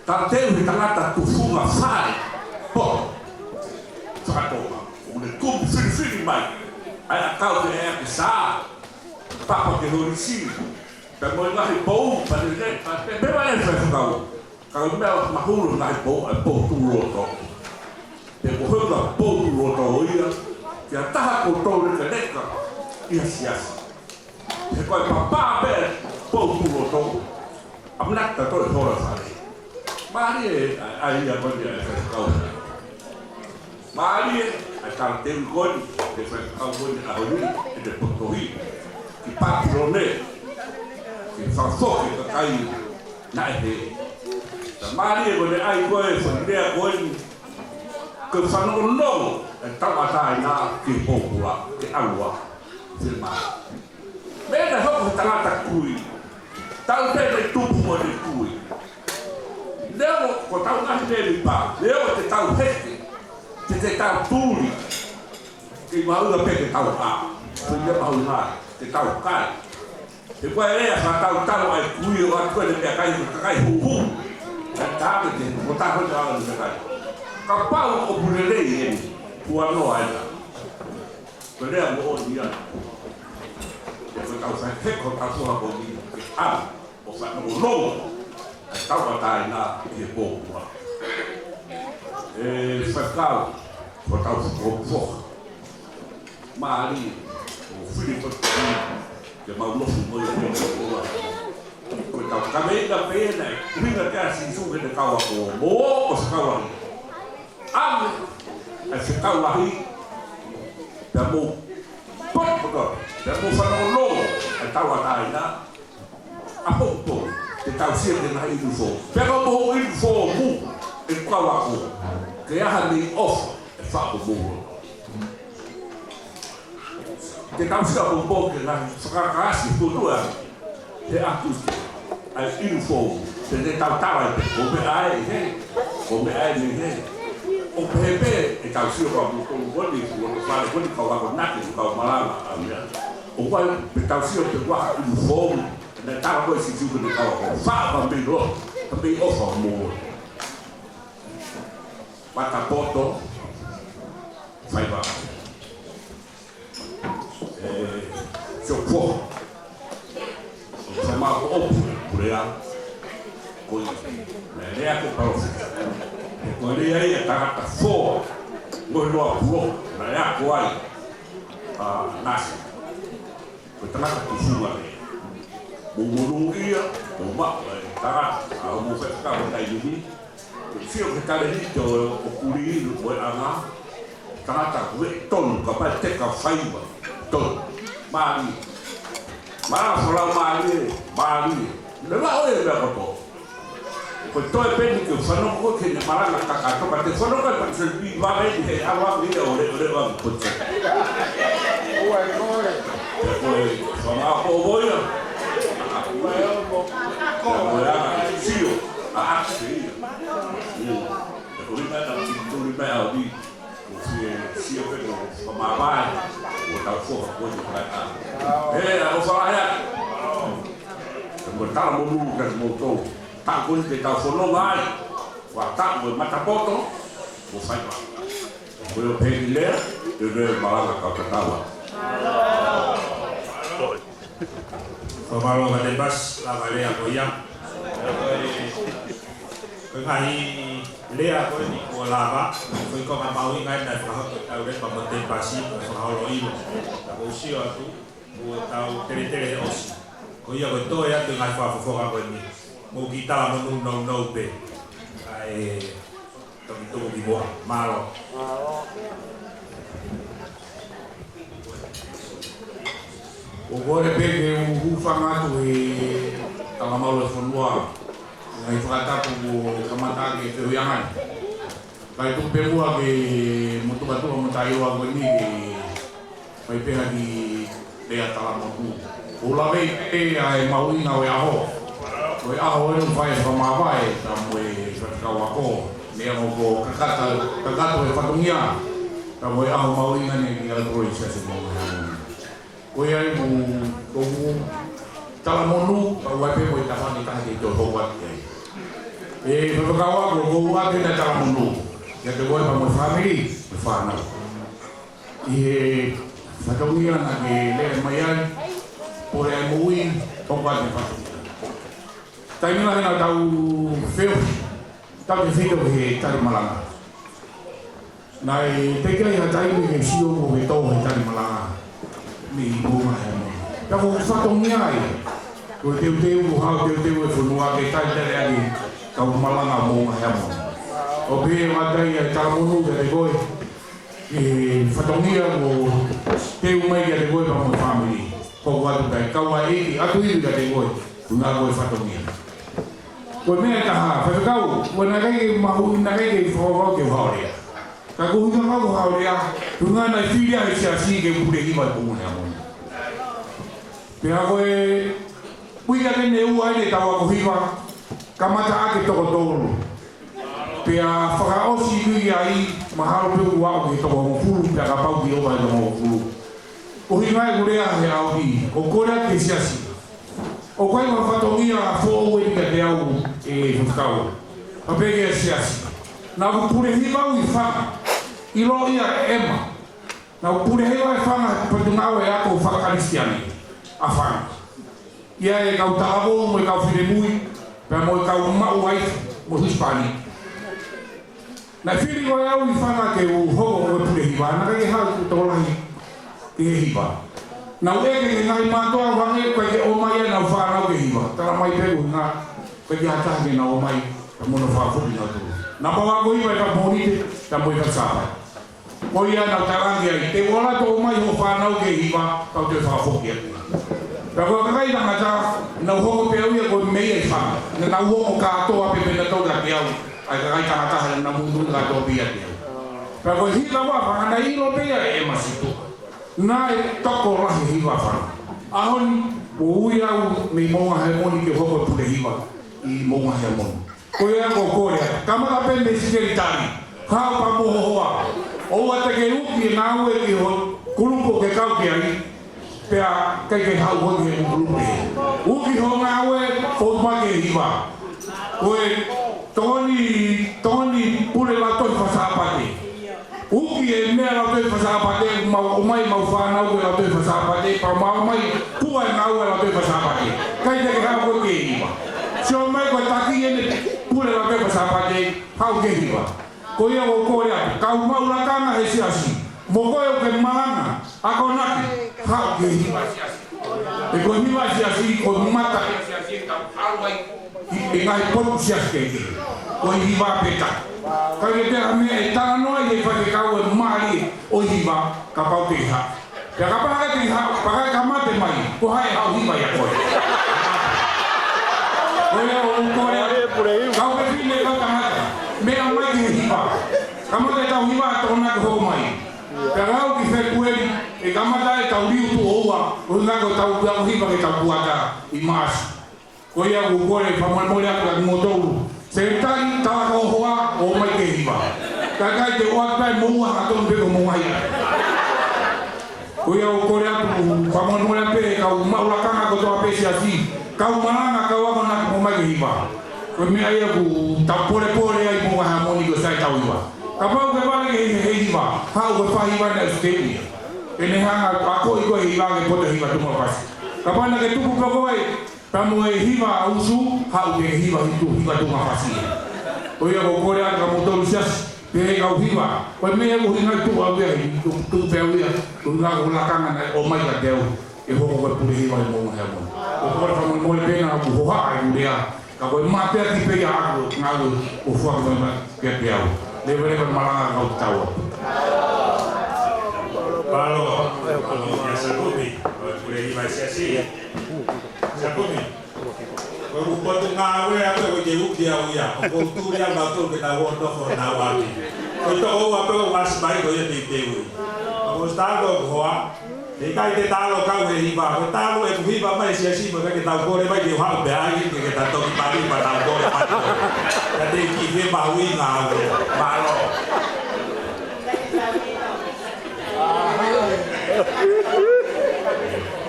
Talateu he tangata tufunga fale. Pō. Fakatoma. ʻO ne kumi filifili mai. ʻAi ʻakau ke ea ke sā. Papa ke holisi. Pea mo e ngaahi pou, pea ne, pea, pea, pea, pea, pea, pea, pea, Ka ko e meʻa ʻoku mahulu ngaahi pou, e pou tuʻu loto. Pe ko Puna pou tuʻu loto ia, ki ha taha ko tolu leka leka ia siasi. He ko e papa pē pou tuʻu loto, ʻamanaki ta toe hola fale. Mālie ʻa, ʻa ia ko ia e faifekau. Mālie ʻa e tala teu ko eni, e faifekau ko eni ʻa honi, e te potohi. Ki Papilone, ki fakafoki kakai naʻe he. Ta mālie ko eni ʻai ko e failea ko eni, ke fanongonongo e tauʻatāina ki he pōpula, ke ʻalu ā. Fie mā. Meʻa naʻe hoko he tangata kui. Tau pē ne tupu mo ne kui. Leo ko tau ngaahi lelipa. Leo te tau heke. Te te tau tuli. Ke mahuʻinga pē ke tau ʻā. Ko ia mahuʻinga. Ke tau kai. He ko e lea ka tau talo ai kui o atu e le meʻakai ko kakai huhu. Ka tā ke te. Ko tā ko te ala ni kakai. Kapau ʻoku lelei eni. Kuo noa ena. Ko e lea moʻoni ia. Ia ko tau sai he ko tau soha ko ni ke ʻalu ʻo fanongonongo ʻa e tauʻatāina ʻi he pōpula. E faifekau, ko tau fokofoha. Mālie, ʻo fili ko te ke mau nofo mo ia pōpula. Ko tau kaveinga pē ena, ʻuhinga kia Sīsū ke ne kau ako mo ʻo se kau ako. ʻAve ʻa e fekau lahi, pea mou potopoto, pea mou fanongonongo ʻa e tauʻatāina, ʻa poupou, te tau sio ki he ngaahi ʻinufou. Pea ka mou ʻinufou mu, ʻe kau ako, ke aha nei ʻofa, ʻe faʻa ko mou. Te tau sio poupou ke ngaahi fakakaasi kotoa he ʻAokusi ʻa e ʻinufou, te te tau tala ai pē, ko meʻa ē he, ko meʻa ē mei he. ʻO pehē pē ʻe tau sio ka mou tolu ko eni, ko e fale ko eni kau akonaki, kau malanga, ʻa meʻa. ʻO wai, pe tau sio pe ua ʻinufou, naʻe tala ko e Sīsū ke ne kau ako, faʻa mei lo, ka mei ʻofa mo. Matapoto, faiva. E, sio ko. Sa ma ko opu, pulea. Ko i, naʻe lea ko palōfita. He ko e lea ia tangata foa. Mo e loa pulo, naʻe ako ai. A, nasi. Ko e tangata tufunga lea. Mou monūʻia, mou maʻu, e, tangata, a, mou fai faka ko tai nini. Sio ki he talēniti ʻo, ʻo Kulilu, ʻo e anga, tangata ko e tonu, kapau te ka faiva, tonu. Mālie. Mālie, folau mālie, mālie. Leva ʻo e meʻa kotoa. Ko e toe peni ke fanongo ko ke ne malanga kakato, ka te fanongo ka te pi vale ni he awa ni ʻo le, ʻo le wa ko te. Ua e kore. Ko e fanga ko voia. Ua e opo. Ko e anga sio. A, a, sio. Mm. Ko e meʻa na ki tuli meʻa ʻo ni. Ko e sio pē ko e fakamāvae. Ko e tau foha ko e meʻa. E, a, ʻo falahea. Ko e tala monū ka mo tō. Taʻu ko eni te tau fononga ai. Ua taʻu e matapoto. Mo faiva. Ko e ʻo pehē ki lea, te lea malanga kau tatau. Fakamālō ka te pasi, lava lea ko ia. Ko e ngaahi lea ko eni kuo lava, ko e konga mahuʻinga ena e fakahoto tau lepa mo te pasi, mo fakaholo ilo. Ka kou sio atu, kuo tau teletele he ʻosi. Ko ia ko e toe atu e ngaahi fakafofonga ko eni. Mou kiʻi tala monū nounou pē. ʻA e Toki tuku ki muʻa. Mālō. ʻOku ou kole pē ke u hūfanga atu he talamalu e fonua. Ngaahi fakatapu kuo kamata ke fehuʻi ange. Kae tuku pē muʻa ke mo tukatua mo taioa ko eni ke fai pē ha kiʻi lea talamonū. ʻOku ou lave pē ʻa e mahuʻinga ʻo e ʻaho. Ko e ʻaho eni fai fakamāvae, ka mo e faifekau ako. Meʻa mo ko kakato, kakato e fatongia. Ka mo e ʻaho mahuʻinga ni ki a toro i siasi mo e ʻaho ni. Ko ia ai mo, ko mo talamonū, ka ua pē mo e tafani taha ke tō hou atu ai. E faifekau ako, ko ua pē na talamonū. Ia te koe pea mo e fāmili, mo e fānau. ʻI he fatongia naʻa ke lele mai ai, pole ai moʻui, ʻoku ʻi ai e fatongia. Taimi lahi naʻa tau feu, tau te fito he tali malanga. Naʻe teʻeki ai ha taimi ke sio mo ke tō he tali malanga mei Moʻunga Heamoni. Pea ko e fatongia ia, ko e teuteu, ko e hao teuteu e fonua ke talitali ʻaki e kau malanga Moʻunga Heamoni. ʻO pehē ʻe he ʻOtua ʻi he talamonū kiate koe, e fatongia kuo teu mai kiate koe pea mo e fāmili. Ko e ʻOtua pē, kau ai e ʻEiki ʻo ʻatu ivi kiate koe, ʻuhinga ko e fatongia. Ko e meʻa ʻe taha, faifekau, ʻoua naʻa ke mahuʻinga ke fakakaukau ke u hao lea. Ka ko e ʻuhinga ʻeku hao lea, ʻuhinga naʻe fili ʻe he siasi ke u pule hiva ʻi Moʻunga Heamoni. Pea ko e uike ʻe ua eni ʻetau ako hiva, kamata ʻaki e toko tolu. Pea fakaʻosi ʻi ai, mahalo pē kuo aʻu ki he toko hongofulu, pea kapau ʻe ʻova e toko hongofulu. ʻUhinga ʻeku lea he ʻaho ni, ʻoku ou kole atu ki he siasi. ʻOku ʻi ai ha fatongia foʻou eni kiate au, ʻe faifekau. Pea pehē ki he siasi. Naʻá ku pule hiva au ʻi Fanga, ʻiloa ʻe ʻEma. Naʻá ku pule hiva ʻi Fanga, Potungāue, ako fakakalisitiane ʻa Fanga. ʻI ai e kau talavou mo e kau finemui, pea mo e kau maʻu ai mo e husepāniti. Naʻe fili ko ē au ʻi Fanga ke u hoko ko e pule hiva, naʻe ʻikai ke haʻu ʻeku tokolahi ki he hiva. Naʻá ku ʻeke ki he ngaahi mātuʻa ʻo hangē ʻoku ʻikai ke ʻomai ʻenau fānau ki he hiva. Talamai pē ʻoku ʻikai ke ʻi ai ha taha ke nau ʻomai, pea mo hono fakafoki nautolu. Naʻa mau ako hiva ʻi he Pōnite, pea mo e Sāpate. Ko ia naʻá ku talaange ai, te u ʻalu atu ʻo ʻomai hoʻo fānau ki he hiva, pea u toe fakafoki atu. Pea ko e kakai tangata, nau hoko pē ʻo ia ko e meʻa ʻi Fanga. Naʻa nau hoko kātoa pē pea nau tau kiate au. ʻA e kakai tangata he naʻa nau muimui kātoa pē ʻiate au. Pea ko e hiva ʻa Fanga naʻe ʻilo pē ia ʻe ʻEma Situʻa. Naʻe tokolahi e hiva ʻa Fanga. ʻAho ni, ʻoku ui au mei Moʻunga Heamoni ke hoko e pule hiva ʻi Moʻunga Heamoni. Ko ia ʻoku ou kole atu. Kamata pē mei he sekelitali. Haʻu pea mo ho hoa. ʻOua te ke uki e ngāue ki ho kulupu ʻoku ke kau ki ai. Pea ʻikai ke haʻu koe ki he kulupu. Uki hoʻo ngāue, fotu mai ki he hiva. Ko e tokoni, tokoni pule Lautohi Fakasaapate. Uki e meʻa Lautohi Fakasaapate, mau ʻomai ʻemau fānau ki he Lautohi Fakasaapate, pea mau ʻomai puʻa e ngāue Lautohi Fakasaapate. ʻIkai te ke haʻu koe ki he hiva. Sio mai ko e taki eni pule Lautohi Fakasaapate, haʻu ki he hiva. Ko ia ʻoku ou kole atu, kau maʻu lakanga he siasi. Mo koe ʻoku ke malanga, akonaki, haʻu ki he hiva siasi. He ko e hiva siasi, ko e mata siasi, tau haʻu ai. ʻI he ngaahi potu siasi kehekehe. Ko e hiva pē ka. ʻIkai ke ʻi ai ha meʻa ʻe talanoa ai ʻe he faifekau e mālie ʻo e hiva kapau te ke haʻu. Pea kapau ʻe ʻikai te ke haʻu, pea ka ka mate mai, ko hai ʻe haʻu hiva ʻia koe? Ko ia ʻoku ou kole atu, kau fefine, kau tangata, meʻa mai ki he hiva. Kamata ʻetau hiva ʻo tokoni ke hoko mai. Pea aʻu ki Fēpueli, ʻe kamata ʻetau liu tuʻo ua, ʻuhinga ko ʻetau ako hiva ki heʻetau kuata ʻi Maʻasi. Ko ia ʻoku ou kole fakamolemole atu kiate kimoutolu. Sekelitali, tala ki ho hoa, ʻomai ki he hiva. Kae ʻikai te u ʻoatu pē mo ua hangatonu pē ko e mou ngaahi ʻapi. Ko ia ʻoku ou kole atu fakamolemole pē, kau maʻu lakanga kotoa pē siasi. Kau malanga, kau akonaki, mou ʻomai ki he hiva. Ko e meʻa ia ʻoku tau polepole ai Moʻunga Heamoni ko e sai ʻetau hiva. Kapau ʻoku ke vale ki he, he hiva, haʻu ko e fai hiva naʻe ʻosi teu ia. Pea ne hanga ʻo akoʻi koe hiva ke poto hiva tuʻunga fasi. Kapau naʻa ke tupu pē koe, pea mo e hiva ʻusu, haʻu ke hiva hitu, hiva tuʻunga fasi. Ko ia ʻoku ou kole atu kiate kimoutolu siasi, pehē kau hiva. Ko e meʻa ʻoku ʻuhinga tuʻu au ia, tuʻu, tuʻu pē au ia, ʻuhinga ko e lakanga naʻe ʻomai kiate au, ʻe hoko ko e pule hiva ʻi Moʻunga Heamoni. ʻOku ou kole fakamolemole pē naʻa ku hohaʻa ʻeku lea, ka ko e mateaki pē ia ʻaʻaku, ngāue ʻoku foaki mai kiate au. Leveleva e malanga kau tau. Mālō, mālō, kia Sakupi, ko e pule hiva ʻi he siasi. Sakupi. Ko e potungāue ʻaʻaku ko e uki au ia, ʻoku ou tui au naʻa tau ke tau ō nofo naʻa ʻapi. Ko e toko ua pē ʻoku ʻasi mai ko ia teuteu. Ko e sitako ko hoa, ʻikai te talo kau he hiva, ko e talo ʻeku hiva mai siasi mo ʻikai ke tau kole mai ke u haʻu pē ai, ke ke ta toki pali pea tau kole mai. Ka te ki he mahuʻinga au, mālō.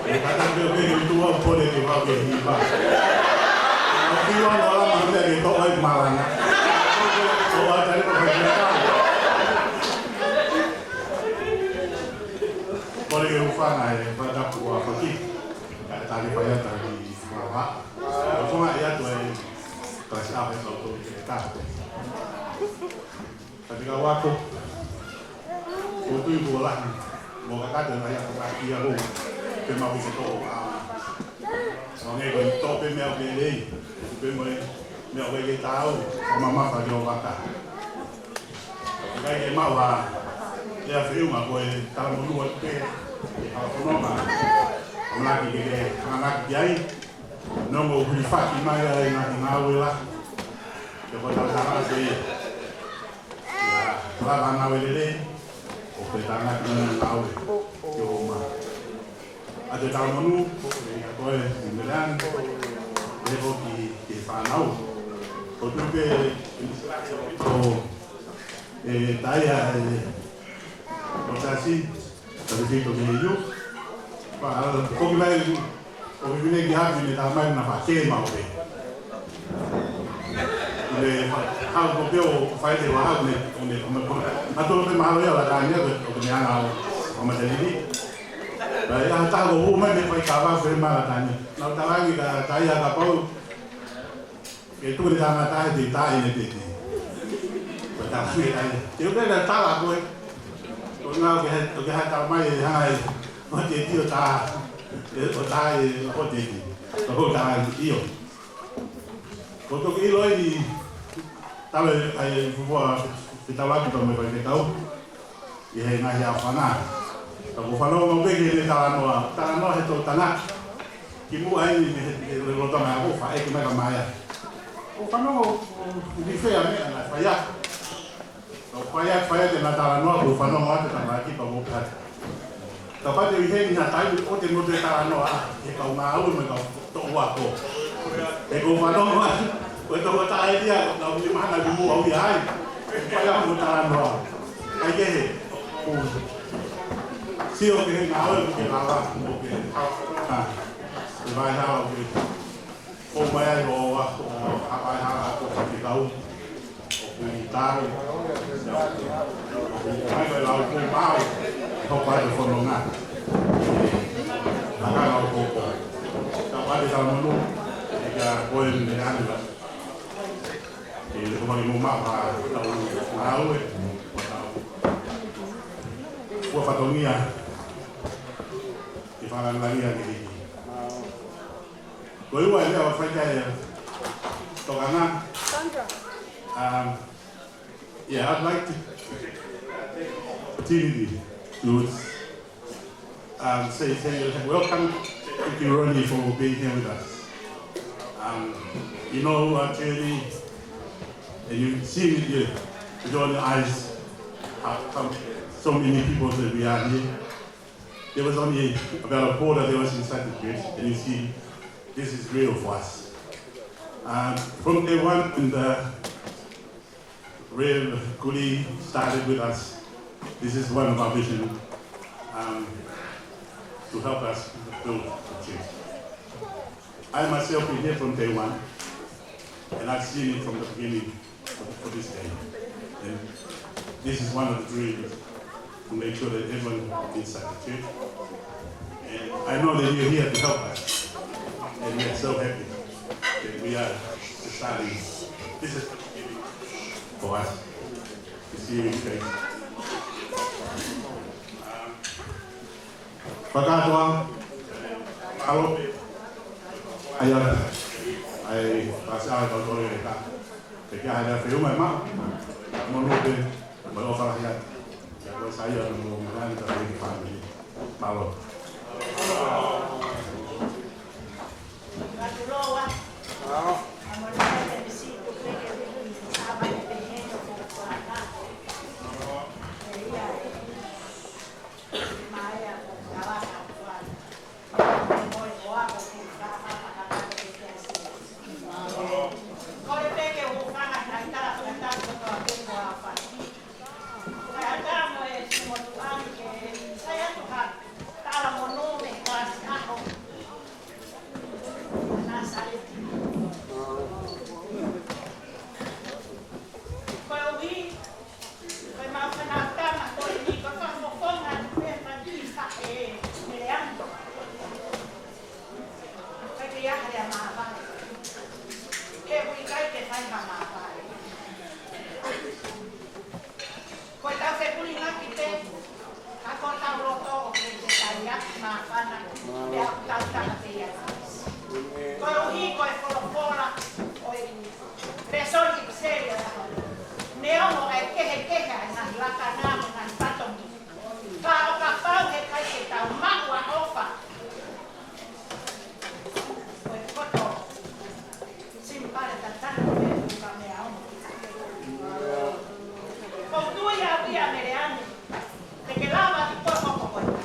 E kata pē o ke ni tua pole ke vau ke hiva. Au ki ua no ala ma ke to ai malanga. O a tare pa ka. Pole ke ufana e pata kua faki. Ka tali pa ia tali fua. Ko nga ia to e tasi a pe ka to ke ta. Tali ka wako. Ko e tui kuo lahi mo kakato e ngaahi ako ngāue ʻa e ʻOtua, pea mau ʻi he tō ʻa. Hangē ko e tō pē meʻa ʻoku lelei, pea mo e meʻa ʻoku ʻikai ke taau, ʻoku mamafa ke ʻo vaka. ʻIkai ke maʻu ha lea feʻunga, ko e talamonū atu pē ʻi he fononga. ʻAmanaki ke ke hanganaki ki ai. Neongo ʻoku hilifaki mai ʻa e ngaahi ngāue lahi, pea ko e tautau ʻa e ia. ʻIa, lava ngāue lelei, ʻo ke tānaki ngāue ki ʻo ma. ʻA e talamonū, ko e ia ko e, ʻi Meleane, ʻe ko ki, ki he fānau. Ko tupe, ʻo, ʻe, taia, ʻe, ʻo tasi, Talitito ke iu. Pea, ko ki mai, ʻo ki mai ki hapi ne tā mai na fa ke mau pe. Ne fa, hau ko ke ʻo fai te wa hau ne, ne, ne, ne, ma tolo pe mahalo ia la tani ia, ko, ko ne ana ʻo, ʻo ma te lili. Pea, ia tā ko hu mai ne fai ka wa fe ma la tani. Na talangi ka, tā ia ka pau. Ke tuku ni tangata he te tai ne te te. Ko tangata ne tai. Te uke na tala koe. Ko ngā ke he, ke he tala mai e hanga e. Ko te tio tā. E ko tā e ko te ti. Ko ko tā e tio. Ko toki ʻilo ni. Tala ai fufua. Te tala ki tō me ko te tau. ʻI he ngaahi ʻaofanga. Ka ko fanongo pē ki he talanoa, talanoa he tō tangata. Ki muʻa ai ni he, he, he lolotonga ko fa e ki mai ka mai. Ko fanongo, ko ni fea me ana fai atu. Ko fai atu, fai atu na talanoa, ko fanongo atu ka mai ki pa ko ka. Ka pate ʻi he ni ha taimi ʻo te mo te talanoa, he kau ngāue mo e kau toʻu ako. He ko fanongo atu, ko e toko tae ia, ko kau ni mahana ki muʻa ui ai. Fai atu mo talanoa. Ai ke he. Sio ke he ngāue ke lava, mo ke. Ah, ke vai hao ke. Ko mai ai ʻo, ʻo, ʻo, ʻa vai hao ʻa ko ka ki kau. ʻOku tau. Mai ko e lau ko mau. Ko pa te fononga. Maka lau ko ko. Ka pa te talamonū. E ka ko e ne ani la. E le ko mai mo ma pa tau ngāue. Kua fatongia. Ke falangia ke hiki. Ko e ua e lea ʻo fai kai e tokanga. Um, yeah, I'd like to opportunity to, um, say, say welcome. Thank you, Ronnie, for being here with us. Um, you know our journey, and you've seen it here with your own eyes, how, how so many people that we are here. There was only about a quarter that was inside the church, and you see, this is real for us. Uh, from day one, when the Rev Kuli started with us, this is one of our vision, um, to help us build the church. I myself been here from day one, and I've seen it from the beginning for, for this day. And this is one of the dreams, to make sure that everyone inside the church. And I know that you're here to help us. And we are so happy that we are starting. This is for us to see you in faith. Um, Fakatoa, alo, ai ata, ai pasa ai kau tole ka, te kia hai la feuma ma, mo no pe, mo lo fala hia, ya ko sa ia mo mo ngani ka pe family, malo. Meleane, te ke lava ʻi ko e hoko ko ia.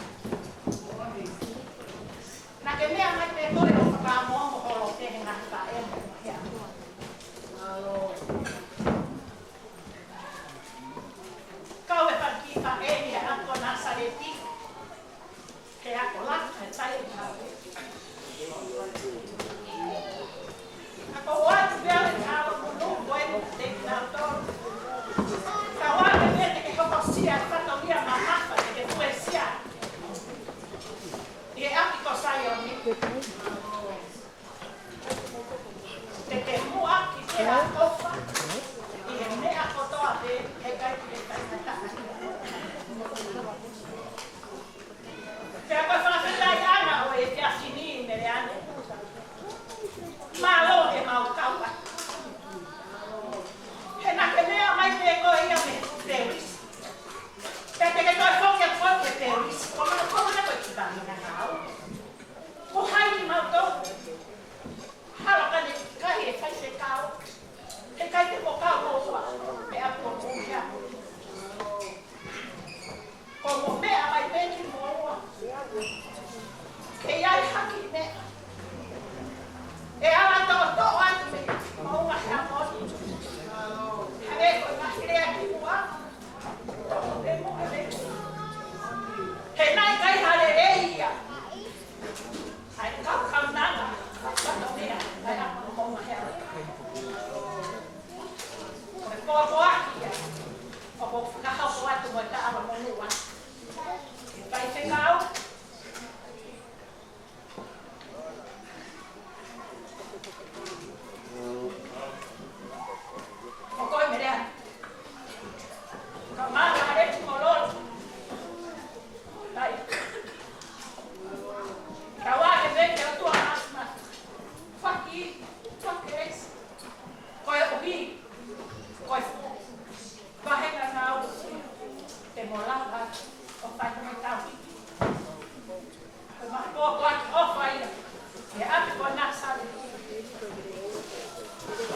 Naʻa ke meʻa mai pē koe ʻo fakaongoongo holo pē he ngaahi faʻē mo e ʻOtua. Kau e fanga kiʻi faʻē ʻi he ʻapi ko Nāsaleti. Ke ako laka e tai e kau. Ako atu pea le kau munu ko e te kinautolu. Ka ʻoua ke pehē te ke hokosia e fatongia mamafa te ke fuesia ʻi he ʻapi ko Saione. Te ke muʻaki ke ʻofa ʻi he meʻa kotoa pē, he ʻikai ke ke taʻengata. Pea ko e fakafetaʻi ʻana ʻo e efiafi ni Meleane. Mālō e mau kau atu. He naʻa ke meʻa mai pē koe ia mei Pelisi. Pea te ke toe foki atu koe ki Pelisi. Ko mana ko mana ko e kiʻi vangina kau. Ko hai ni mau tau. Hala ka ne kai e faifekau. He ʻikai te mo kau mo ua. Meʻa ko mo ia. Ko mo meʻa mai pē ki mo ua. Ke ʻi ai haki meʻa. ʻE ala toʻotoʻo atu mei mo ua he amo ni. Hangē ko e ngaahi lea ki ua. Toko te mo e lea. He naʻe ʻikai ha lelei ia. ʻAi, kau, kau nana, kau, kau nana, ʻai, ʻai, kau, kau, kau, kau. Ko e poapoaki ia. ʻOku ou fakahoko atu mo e taʻalo mo Nuʻu. Faifekau. ʻO koe Meleane. Ka mata are ki mo lolo. Lai. Ka ʻoua ke pehē ki he ʻOtua Māfimafi. Faki, faki esi. Koeʻuhi ko e fuʻu vāhenga ngāue te mo lava ʻo fai mo tau. Ko e maʻu ko e ʻofa ia. ʻI he ʻapi ko Nāsaleti.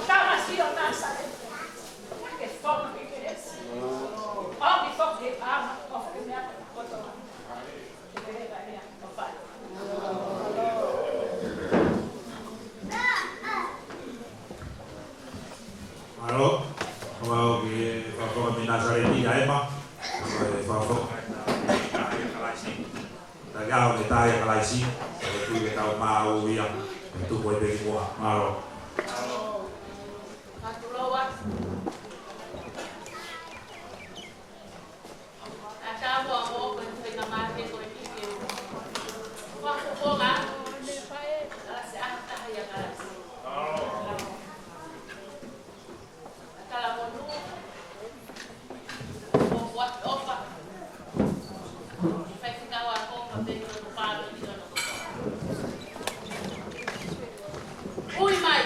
Tamasiʻi ʻo Nāsaleti. Ke fono ki Kelesi. ʻOmi foki ke ama, ʻofa ke meʻa kotoa. Ke pehē ka ia, ʻofa. Mālō, ʻoku mau ki he fakafofonga mei Nāsaleti ʻa ʻEma, ko e fakafofonga ʻa e Kalaisi. Taki ʻaho ki he Tahi ʻa Kalaisi, ko e tui ke tau maʻu ia, ke tuku ai pē ki muʻa. Mālō. Ka tulou atu. ʻA e tau mo ko e tuʻi ka mate ko e kiki. Ua ko ko ma. Kalasi ʻa e Tahi ʻa Kalaisi. ʻA e tala monū. Ko ua ki ʻofa. Faifekau ʻa ko ma pe ko ko palo ki ono. Ui mai.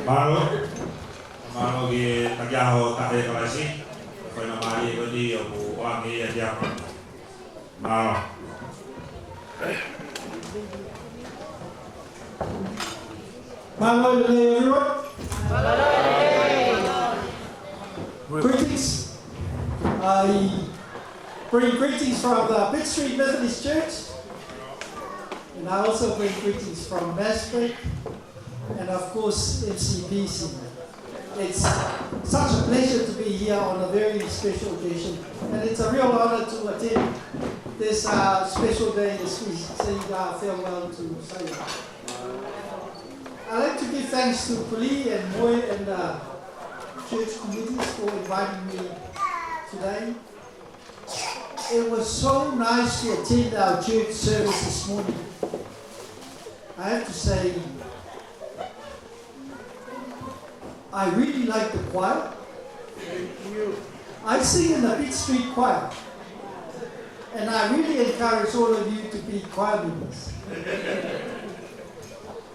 Mālō. Mālō ki he taki ʻaho taʻe Kalaisi. Ko e faingamālie ko eni ʻoku ʻoange ia kiate au. Mālō. Mālō e lelei, everyone. Greetings. I bring greetings from the Pitt Street Methodist Church. And I also bring greetings from Maspec and, of course, M C P C. It's such a pleasure to be here on a very special occasion, and it's a real honor to attend this, uh, special day, as we say, uh, farewell to Saia. I'd like to give thanks to Puli and Moe and, uh, church committees for inviting me today. It was so nice to attend our church service this morning. I have to say, I really like the choir. I sing in the Pitt Street Choir. And I really encourage all of you to be choir members.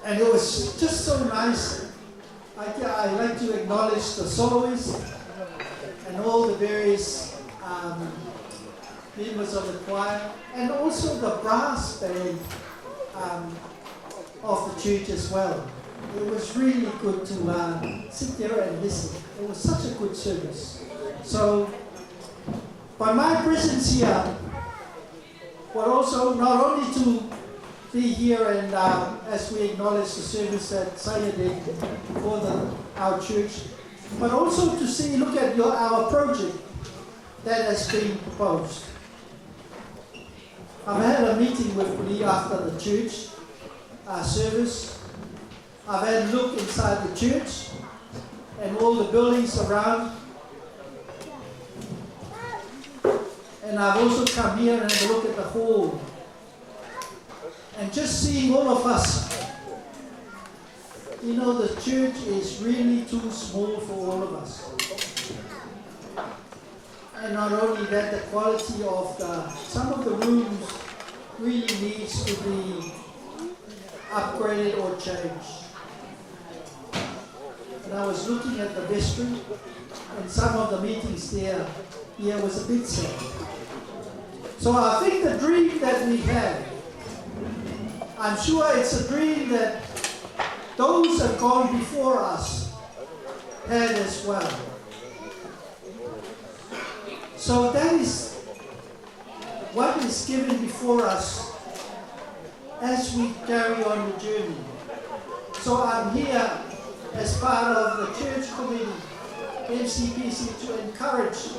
And it was just so nice. I, I like to acknowledge the soloists and all the various, um, members of the choir and also the brass band, um, of the church as well. It was really good to, uh, sit there and listen. It was such a good service. So, by my presence here, but also not only to be here and, uh, as we acknowledge the service that Saia did for the, our church, but also to see, look at your, our project that has been proposed. I've had a meeting with Lee after the church, uh, service. I've had a look inside the church and all the buildings around. And I've also come here and had a look at the hall. And just seeing all of us, you know, the church is really too small for all of us. And not only that, the quality of the, some of the rooms really needs to be upgraded or changed. And I was looking at the vestry, and some of the meetings there, yeah, was a bit sad. So I think the dream that we have, I'm sure it's a dream that those that gone before us had as well. So that is what is given before us as we carry on the journey. So I'm here as part of the church committee, M C P C, to encourage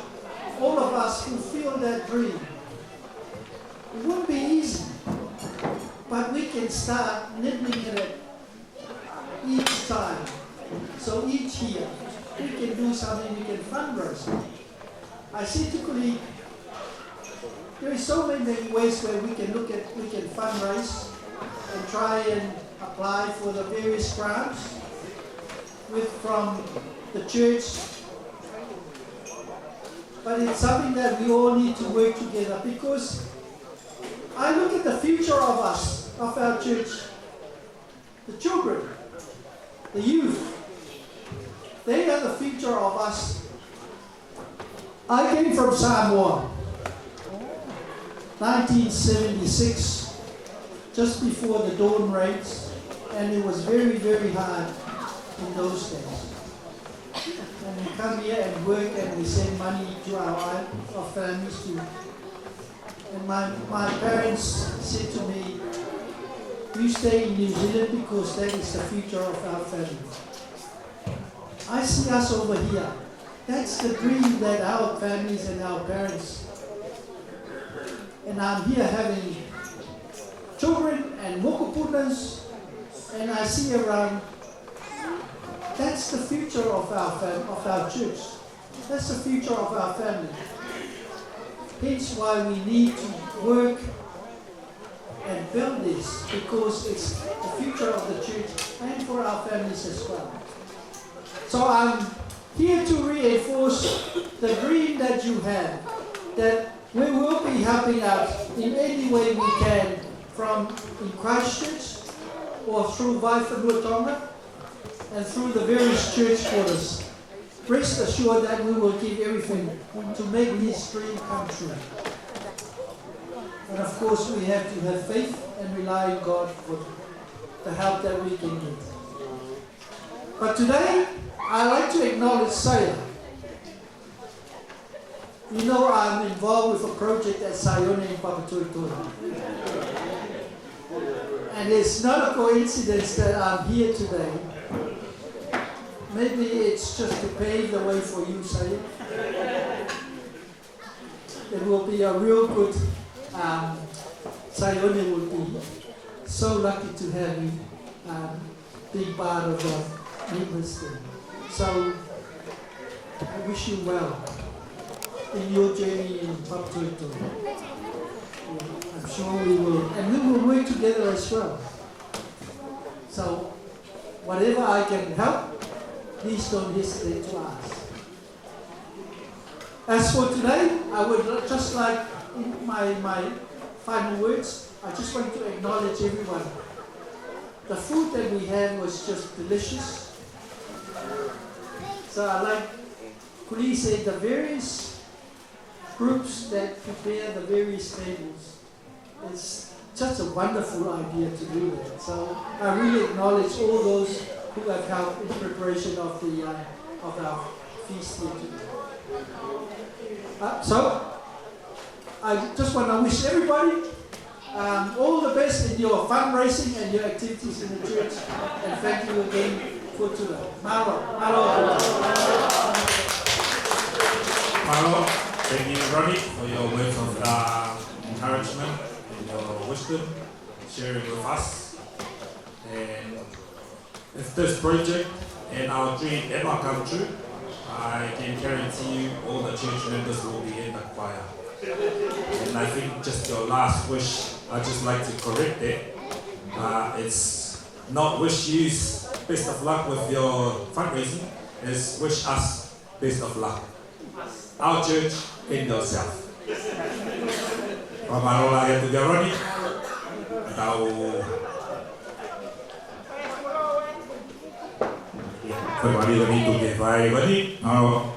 all of us who feel that dream. It won't be easy, but we can start nibbling at it each time. So each year, we can do something, we can fundraise. I said to colleague, there is so many ways where we can look at, we can fundraise and try and apply for the various grants with, from the church. But it's something that we all need to work together, because I look at the future of us, of our church, the children, the youth, they are the future of us. I came from Samoa, nineteen seventy-six, just before the Dawn Raids, and it was very, very hard in those days. And we come here and work and we send money to our, our families to. And my, my parents said to me, "You stay in New Zealand because that is the future of our family." I see us over here. That's the dream that our families and our parents. And I'm here having children and mokopunas, and I see around. That's the future of our fam-, of our church. That's the future of our family. Hence why we need to work and build this, because it's the future of the church and for our families as well. So I'm here to reinforce the dream that you have, that we will be helping out in any way we can, from in Christchurch or through Vaifanua Tonga, and through the various church quarters. Rest assured that we will give everything to make this dream come true. And of course, we have to have faith and rely on God for the help that we can get. But today, I like to acknowledge Saia. You know, I'm involved with a project at Saione in Papatoetoe. And it's not a coincidence that I'm here today. Maybe it's just to pave the way for you, Saia. It will be a real good, um, Saione will be so lucky to have you, um, being part of the members there. So, I wish you well in your journey in Papatoetoe. I'm sure we will, and we will work together as well. So, whatever I can help, please don't hesitate to ask. As for today, I would li-, just like, in my, my final words, I just want to acknowledge everyone. The food that we had was just delicious. So I like, please say the various groups that prepare the various tables. It's such a wonderful idea to do that. So I really acknowledge all those who have helped in preparation of the, uh, of our feast here today. Uh, so I just want to wish everybody, um, all the best in your fundraising and your activities in the church. And thank you again for today. Mālō, mālō. Mālō. Thank you, Ronnie, for your words of, uh, encouragement and your wisdom, sharing with us. And if this project and our dream ever come true, I can guarantee you all the church members will be in the choir. And I think just your last wish, I'd just like to correct that. Uh, it's not wish you best of luck with your fundraising, it's wish us best of luck. Our church and yourself. Fakamālō lahi atu kia Ronnie. Tau. Fakamālō lahi atu kia Ronnie. Mālō.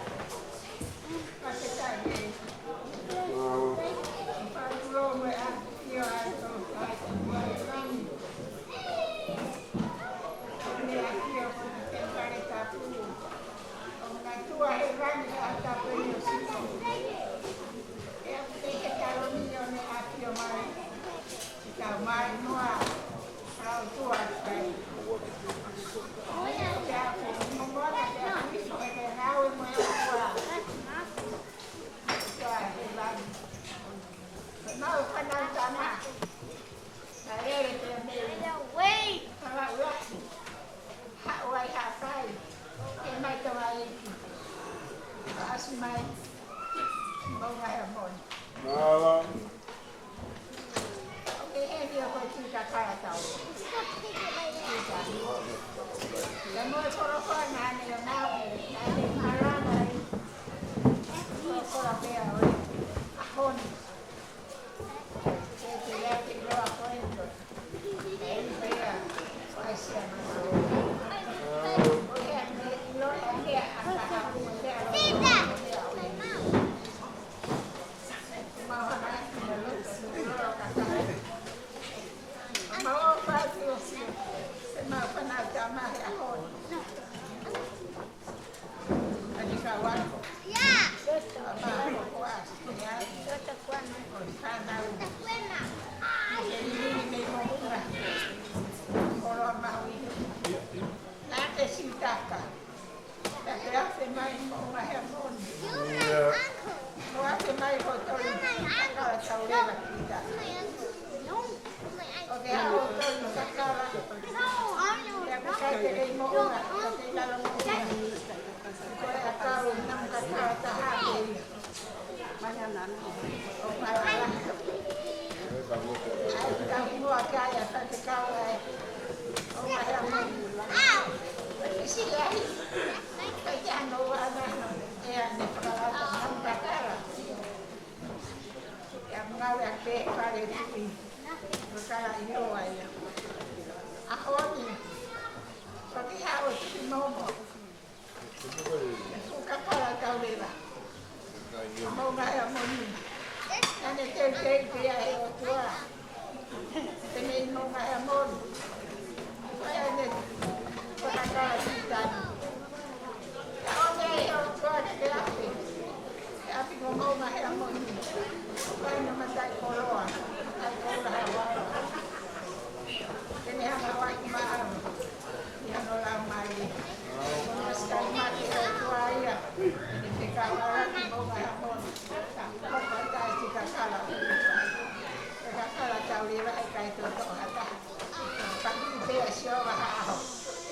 Siova Haʻaho.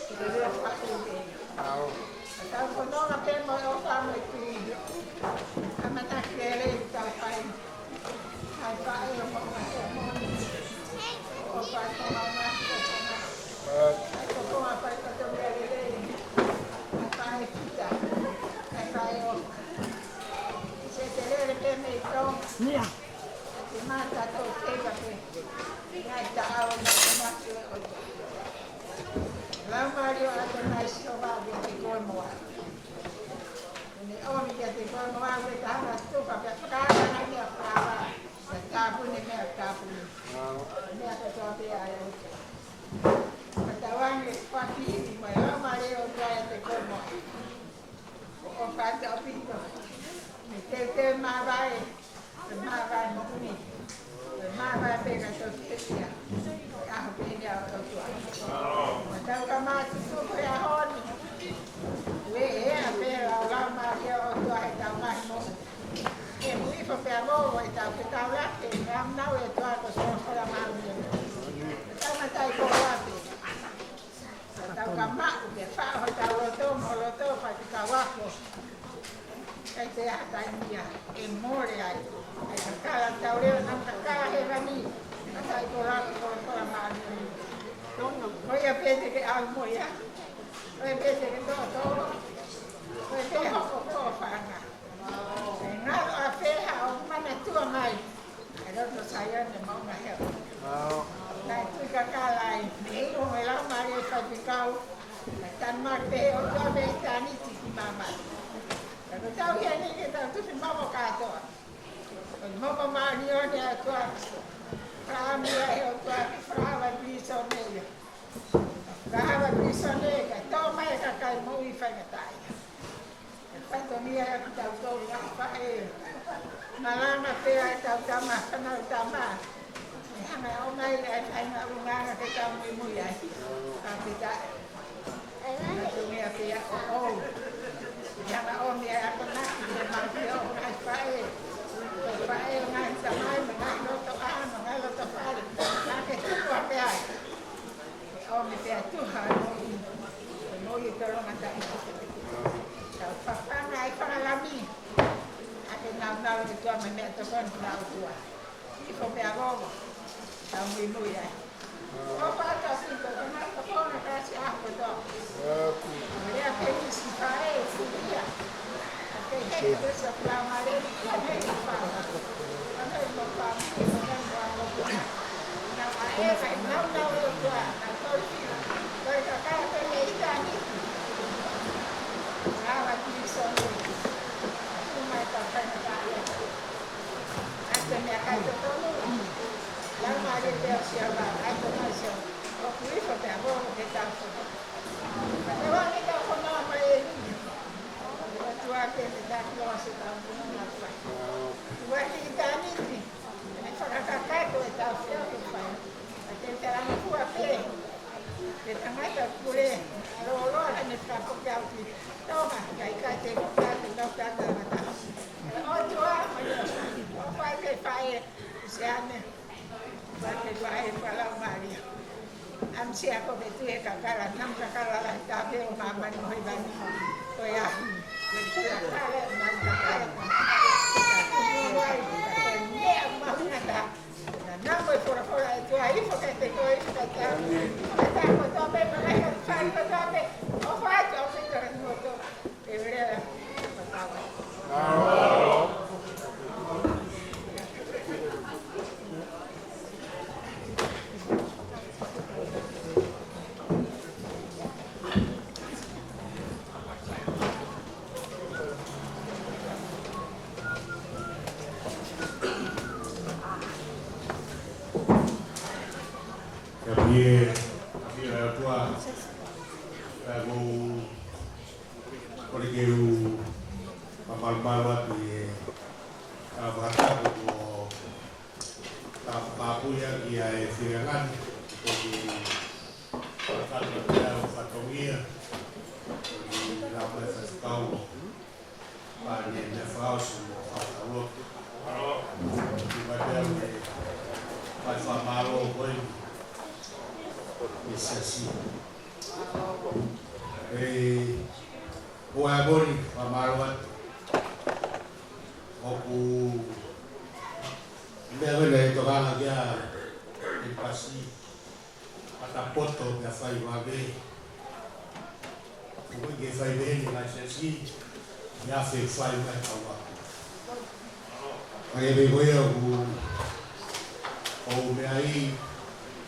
Ke lele faʻu pē. Au. Tau fononga pē mo e ʻofa mo e tui. ʻAmanaki lelei tau fai. Hai faʻē ʻo maʻu ʻa e moʻoni. ʻOfa ʻi Tonga, ʻofa ʻi Tonga. Hai ko Tonga fai ko Tonga lelei. Hai faʻē kita. Hai faʻē ʻofa. Se te lele pē mei Tonga. Nia. Te mata tau kei kape. Ngai ta au na te matu e ʻOtua. Laumālie ʻo ʻAtonai Siova ʻoku ʻiate koe mo au. Ne ʻomi kiate koe mo au ke ta hanga tufa pea fakahā nai meʻa fakaava. Pea tāpuni meʻa tāpuni. Meʻa kotoa pē ʻa e ʻOtua. Ka tauange fakahā mai Laumālie ʻo e ʻOtua ʻiate koe mo au. ʻOfa atu ʻaupito. Mei he teuteu māvae, ʻo e māvae moʻui, ʻo e māvae pē ka tau tetia. ʻAho pē eni ʻa e ʻOtua. Ka tau ka mātuku ko e ʻaho ni. Ue e a pē lau Laumālie ʻo e ʻOtua he tau ngaahi moʻui. Ke mui fo pea mo ʻetau fetaulaki, ngam nau e ʻOtua ko Siova Haʻaho. Tau matai ko ate. Tau ka maʻu ke faʻo hotau loto mo loto fai ke tau ako. Kai te aha tai ia, ʻe mole ai. Ai kakala tau leo na kakala he vani. Ka tai ko la ko ko la mani. Ko ia pē te ke au mo ia. Ko ia pē te ke tō tō. Ko ia pē hoko ko fanga. ʻE ngalo ʻa e feha ʻo manatua mai. ʻE loto Saione maʻu na heo. Au. Naʻe tui kakala ai. Mei o me lau mari e faifekau. Naʻe tanumaki pē ʻe he ʻOtua mei ʻitāniti ki māmani. Ka ko tau hia ni ke tau tufi momo kātoa. Ko momo māʻoniʻoni ʻa e ʻOtua. Fakaʻamu ia ʻe he ʻOtua ki Falaoa Pilisone ia. Falaoa Pilisone ka tō mai e kakai moʻui faingataʻa ia. Fatongia ʻa kitautolu ngaahi faʻē. Malanga pē ʻa e tau tama, fanau tama. ʻE hanga ʻo mai ʻa e faʻahinga ʻulungaanga ke tau muimui ai. Ka pita. Fatongia pē ʻa ʻoʻou. ʻE hanga ʻo mai ʻa e akonaki ke mau pē ʻo ngaahi faʻē. Ko e faʻē ʻo ngaahi tamai, mo ngaahi loto ʻā, mo ngaahi loto fale. Ka ke tuku ʻa pē ai. ʻOmi pea tuha e moʻui, e moʻui e tolonga taʻi. Tau fafanga e fanga lami. ʻA ke nau nau e tua me meʻa tokoni ki nau tua. Ifo pea gogo. Tau muimui ai. Ko pa ta si ko ka na ko na ka si a ko to. Lea ke ni si faʻē, si ia. Ua ki ʻitāniti, ʻe fakakakai ko e tau feo ke fai. ʻA ke talangofua pē, ke tangata pule, ʻa loloa hane fakapoke au ki Tonga, ka ʻikai te ko ka te nau tata mata. ʻOtua, ʻo fai ke fai, ʻi se ane. Fai ke fai, fai lau Malia. ʻAmisia ko ke tui e kakala, namu kakala lahi tape ʻo māmani mo hēvani. Ko e ahi. Ko e kakala, namu kakala. Ko e meʻa mahunga ta. Na namu e folafola e tua ifo ke te ko ifo ke te. Ko e ta ko tope, ko e fai ko tope. ʻO fai ko fai ko tope. Ka pie, ka pie ʻa e ʻOtua, ka ko, ko le ke u, mamalumalu atu ʻi he, ka fakatapu ko, ka fakapui ʻaki ʻa e fie ngani, ko ki, fakatapu ʻa e fatongia, ko ki la mai fasikau. Pea ne, ne fakaʻosi mo fakalotu. Ki Mateo ne fai fakamālō ko eni. ʻi he siasi. ʻE, ʻoku ou fakamālō atu. ʻOku meʻa ko ena ʻe tokanga ki ai ʻa e pasi, ʻata poto pea fai vave. ʻOku ʻikai ke fai vave ʻi he ngaahi siasi, ʻi he afe fai mai kau ako. ʻA ia pē ko ia ʻoku, ʻoku meʻa ai,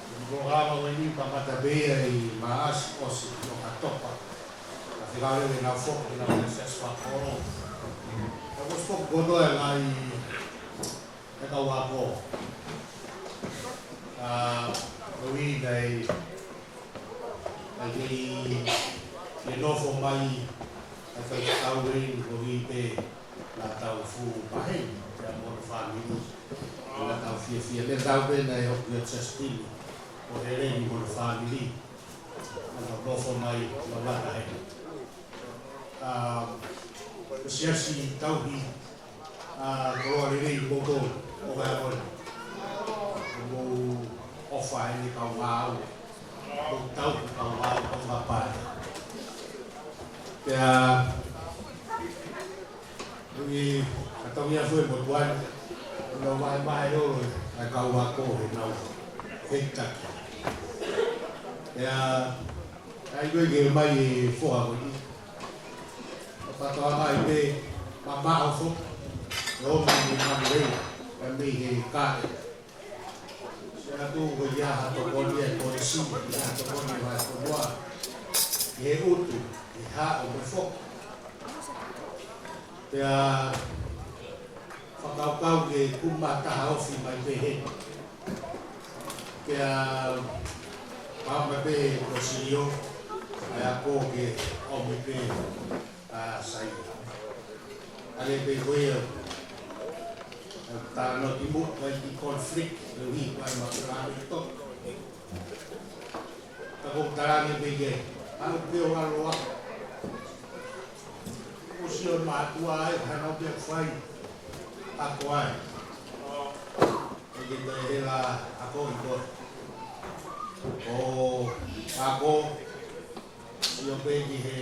ko e polokalama ko eni kamata pē ia ʻi Maʻasi ʻosi ʻo ka topa. Ka fekau leva ke nau foki, ke nau siasi fakakolo. Ka kuo ʻosi foki kotoa e ngaahi e kau ako. ʻA, ʻoku ʻi ai, ʻa e kei, kei nofo mai, ʻa e kau tau eni ko ʻi pē, naʻa tau fuʻu pehē, pea mo hono fāmili, naʻa tau fiefia, naʻa tau pē naʻe hoku ia Justin, ʻo Heleni mo hono fāmili, naʻa nau nofo mai, ʻo lata he. ʻA, ko e siasi tauhi, ʻa, koloa lelei kimoutolu, ʻo ka ʻoku mou ʻofa ʻi he kau ngāue, mou tauhi kau ngāue, kau ngāue pale. Pea, ui, ka tau ia fue mo tuan, ʻo nau vahe vahe ʻo e, ʻa e kau ako he nau fetaki. Pea, ʻa ia ko e ke mai e foha ko eni. ʻO kātoa mai pē, mamaʻo foki, ʻo mai mei Manulei, pea mei he kae. Siʻa tuʻu ko ia ha tokoni e polisi, ha tokoni e vahefonua. ʻI he ʻutu, ʻi he haʻu mo e foki. Pea fakakaukau ke kuma taha ofi mai pē he. Pea pau mai pē ko Silio, ʻa ia ko ke ʻomi pē ʻa Saia. ʻA ia pē ko ia, ʻa tano ki mo, ʻa e ki conflict, ʻa e ui, ʻa e makalame to. Ka ko talane pē ke, ʻa e pē o aloa. ʻOsi ʻo mātuʻa ai, hana pē fai, ako ai. ʻE ke tai hela ako i ko. ʻO ako, sio pē ki he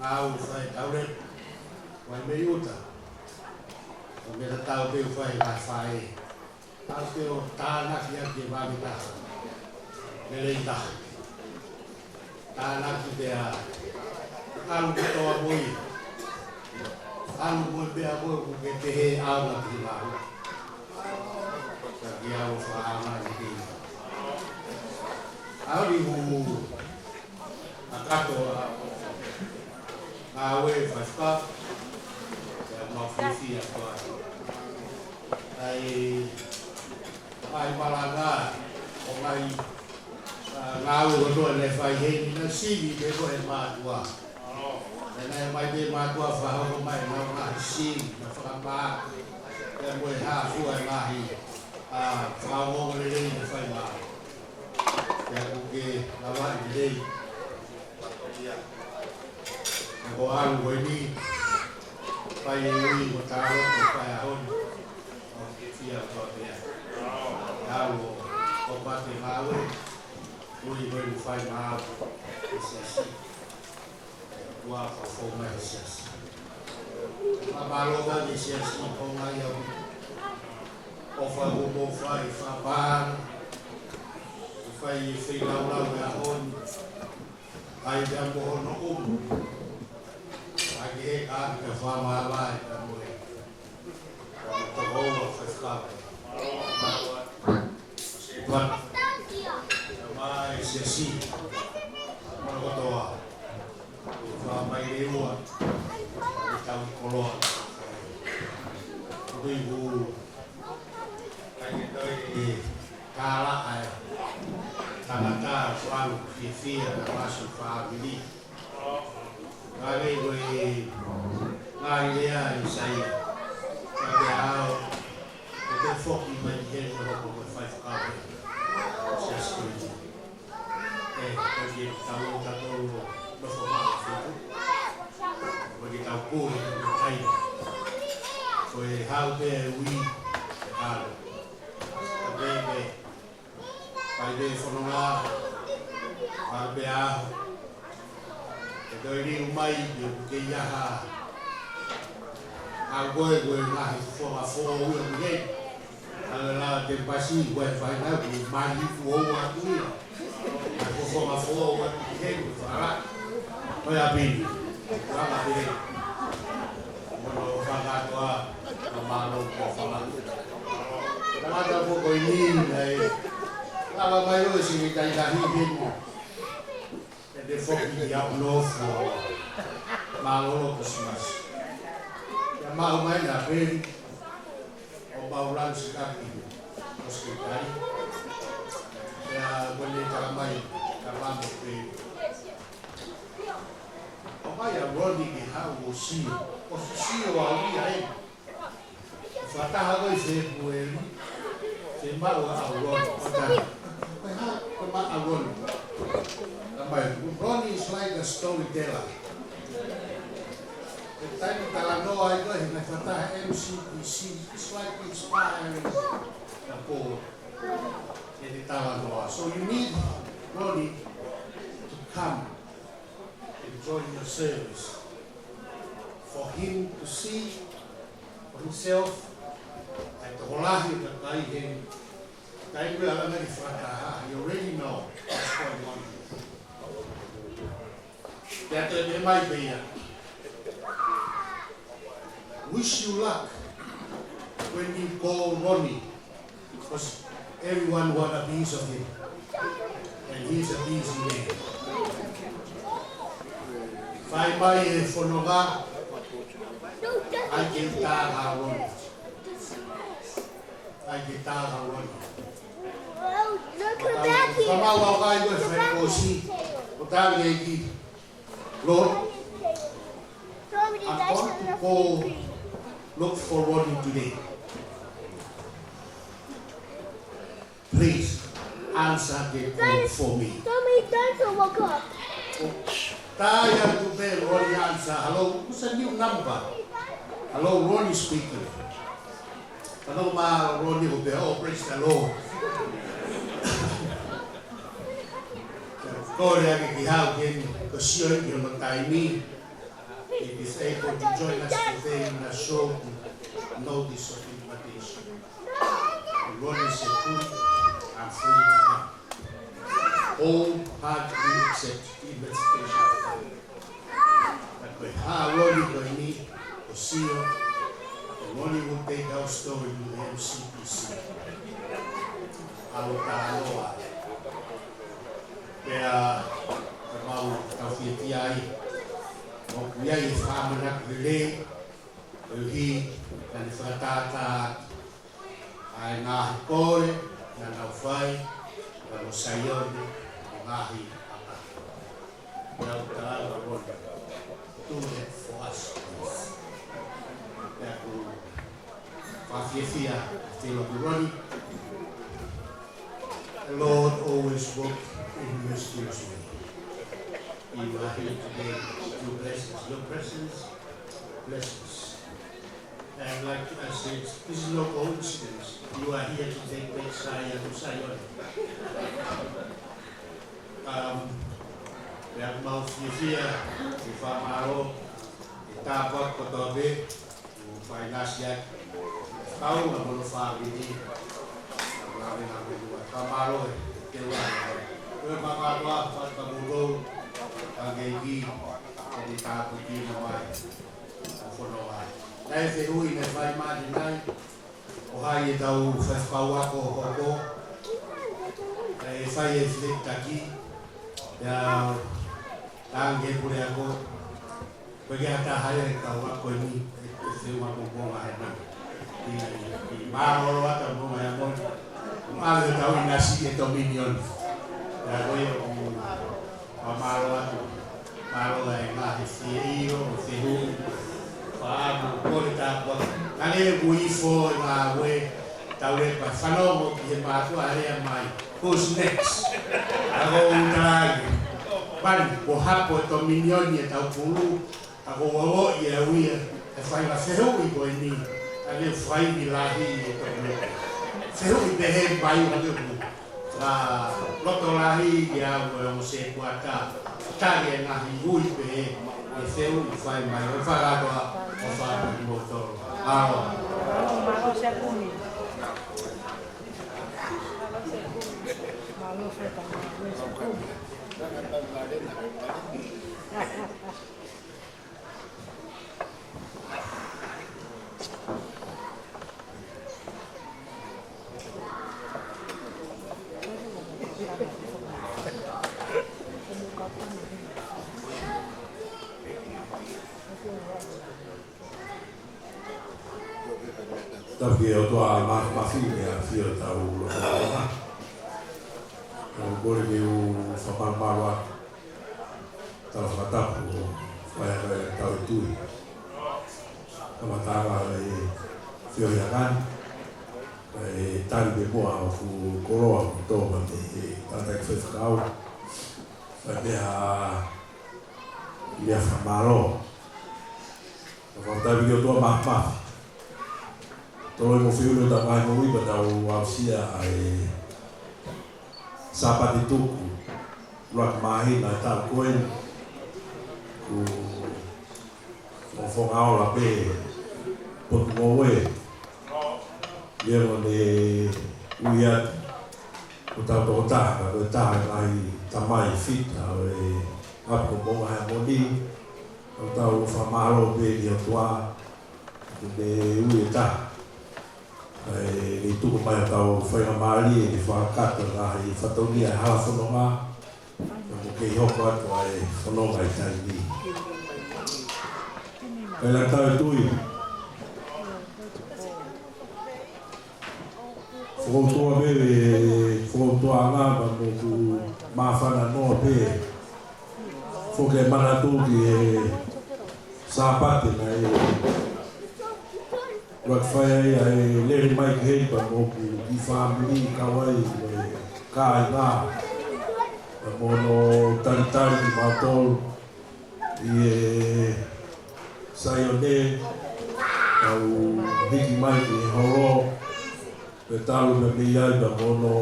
ngāue fai taule, fai mei ʻuta. ʻO meʻa tatau pē fai ngā fai. Tau pē ʻo tānaki ʻaki e vave taha. Lelei taha. Tānaki pea ʻalu kotoa mo ia. ʻAlu mo e pea mo e ʻoku ke pehē ʻaonga ki he mahu. Ka ke ʻalu fakaʻaonga ni ki. ʻAlu ʻi he ʻakato ʻa ngāue faifekau. Pea mau fiefia kotoa. ʻAi, ʻai malanga, ʻo mai, ʻa, ngāue kotoa naʻe fai heni, naʻe sivi pē ko e mātuʻa. Naʻe mai pē mātuʻa fakahoko mai, naʻa nau ngaahi sivi, naʻa fakamā, pea mo e hā fua e ngaahi, ʻa, fakaongoongo lelei naʻe fai mai. Pea kuo ke lavaʻi lelei. Pea ko e ʻalu ko eni, fai e ui mo talo, ko e fai ʻaho ni. ʻO ke fia kotoa pea. ʻAlu ʻo pate ngāue, ui ko eni fai maau, e siasi. Ua fafo mai e siasi. Fakamālō ki he siasi, ko ngai au. ʻOfa mo fai, fai, fai, fai laulau e ʻaho ni. ʻAi pea mo hono ʻumu. ʻAi ke he ka ka fakamālō ai pea mo e. Toko ua faifekau. Pea mai siasi. Mana kotoa. Fakamai le ua. Tau koloa. Kui ku. Kai ke toi e kālā ai. Tangata falu fiefia na masu fāmili. Kare ko e ngaahi lea ʻa ʻIsaia. Ka ke ao, ko e foki mai ki heni ʻo hoko ko e faifekau. Siasi ko eni. ʻE, ko e ke tau tatau ʻo nofo mai ʻo fitu. Ko e ke tau pule ʻo kai. Ko e hau pē ui, e kalo. Ka ke me, kai pē fononga, Pea pea aho. ʻE toe liliu mai, ʻe ʻoku kei ʻi ai ha. ʻA koe, ko e ngaahi fofonga foʻou ia ʻoku kei. ʻA e la te pasi, ko e fai na, ko e mali foʻou atu ia. ʻA e fofonga foʻou atu kei, ko e fala. Ko e apini. Ko e apini. Mono fakatoa, ka mālō ko fala. Tangata ko ko i ni, ʻe. Lava mai ʻo e sini tai lahi heni. ʻE te foki ki ʻapi nofo. Mālō Kilisimasi. Ia mau mai na peli. ʻO mau lansi kapi. ʻO sikai. Ia ko ne tala mai. Ka mau peli. ʻO mai ʻa Ronnie ke haʻu ʻo sio. ʻO sio ʻa ia e. Fakataha ko e Fēpueli, ke maʻu ʻa Ronnie. Fakataha. Ko e hā, ko e maʻu ʻa Ronnie. Ka mai, Ronnie is like a storyteller. Ko e taimi talanoa ai ko ē, he ngaahi fakataha M C B C, it's like inspiring the board. Ke ne talanoa. So you need Ronnie to come and join your service for him to see for himself, ʻa e tokolahi ʻo e kakai he, kakai ko ē ʻa e langa ni fakataha, he already know what's going on here. Pea toe pehē mai pē ia. Wish you luck when you call Ronnie. Because everyone want a piece of him. And he's a busy man. Fai mai e fononga, ʻai ke tā ha Ronnie. ʻAi ke tā ha Ronnie. Ka mau au kai ko e fai ko si. Ko tā ke ki. Lord, I'm going to go look for Ronnie today. Please answer the call for me. Tommy, don't you woke up. Tā ia tu pe Ronnie answer. Hello, who's a new number? Hello, Ronnie speaking. Hello, ma Ronnie ko pe, oh, praise the Lord. Kole ake ki hau keni, ko sio i ki hono taimi. If he's able to join us today in a short notice of invitation. Ronnie said, "Good, I'm free to come." Wholeheartedly accept the invitation. But ko e hā Ronnie ko eni, ko sio, Ronnie will take our story to the M C B C. ʻAlu tāloa. Pea, ka mau tau fiefia ai. ʻOku ʻi ai e fakamanatu lelei, koeʻuhi, naʻa ne fakatātā ʻa e ngaahi kole naʻa nau fai, pea mo Saione, ʻa e ngaahi ʻata. Pea u tala ʻa Ronnie, do that for us, please. Pea ʻoku ou fakafiefia, te lo Ronnie. The Lord always work in mysterious way. You are here today to bless us. Your presence blesses. And like I said, this is no coincidence. You are here to take back Zion to Zion. Um, pea mau fiefia, ke fakamālō, e tāpuaki kotoa pē, ʻoku fai ngāsiaki. Kau na mono fāmili, na mono fāmili, na mono fāmili, fakamālō, e te ua. Ko e fakamālō, fakamālō, ka ke ki, ke te tāpuekina mai. Ka fono ai. Naʻe fehuʻi naʻe fai mai nai, ko hai ʻetau faifekau ako hoko. ʻE fai e fletaki. Ia, tangi e puleako. Ko e ke hata hai e kau ako ni, e, e feu ako mo ma e na. I, i, i mālōlō ata mo ma e mo. Mālō e tau ʻinasi e Dominion. Ia, ko e o Fakamālō atu. Mālō e ngaahi fie ʻilo, fehuʻi, fāmu, kole tāpuaki. Ka ne ui fo e ngāue, tau leva fanongo ki he mātuʻa lea mai. Who's next? ʻA ko u tala ai. Pani, ko hapo e Dominion e tau pulu, ʻa ko u ʻo ia ui e fai la fehuʻi ko eni, ʻa ne fai ni lahi e tau lea. Fehuʻi pehē mai ʻa ne u. Ka loto lahi ia ʻo e ongo setuata, tali e ngaahi ui pē ʻe feu ʻi fai mai. ʻO fakatoa ʻo fakapiki mo tolo. Ao. Tapu ki he ʻOtua Māfimafi, ʻa e ʻafio ʻi hotau loto. Tau kole ke u fakamalumalu atu. Tau fakatapu ʻo fai ʻa e tau tui. Kamataʻanga e fio ia kani. ʻE tali pē muʻa ʻoku koloa ʻoku tō mai ʻe he tangataʻeiki faifekau. Fai pē ha meʻa fakamālō. Fakatapu ki he ʻOtua Māfimafi. Toloi mo fiu lo tau mai mo iba tau aʻusia ʻa e Sāpate tuku ʻuluaki māhina ʻo e taʻu ko eni. Ko e fofonga ola pē Potungāue. Ia mo ne ui atu ko hotau tokotaha, ko e taha e ngaahi tamai fita ʻo e ʻapi ko Moʻunga Heamoni. Ko hotau fakamālō pē ki he ʻOtua, ko e ui e taha. ʻA e, ʻe tuku mai hotau faingamālie ke fakakakato e ngaahi fatongia ʻo e hala fononga, pea mo kei hoko atu ʻa e fononga ʻi he taimi ni. Kae ʻatā e tui. Fokoutua pē, fokoutua anga pea mo ʻeku māfana noa pē. Foki e manatu ki he Sāpate naʻe ʻuluaki fai ai ʻa e lele mai ki heni pea mo ʻeku kiʻi fāmili, kau ai mo e kāinga. Pea mo hono talitali kimautolu ʻi he Saione, tau hiki mai ki he holo, pea talu pē mei ai pea mo hono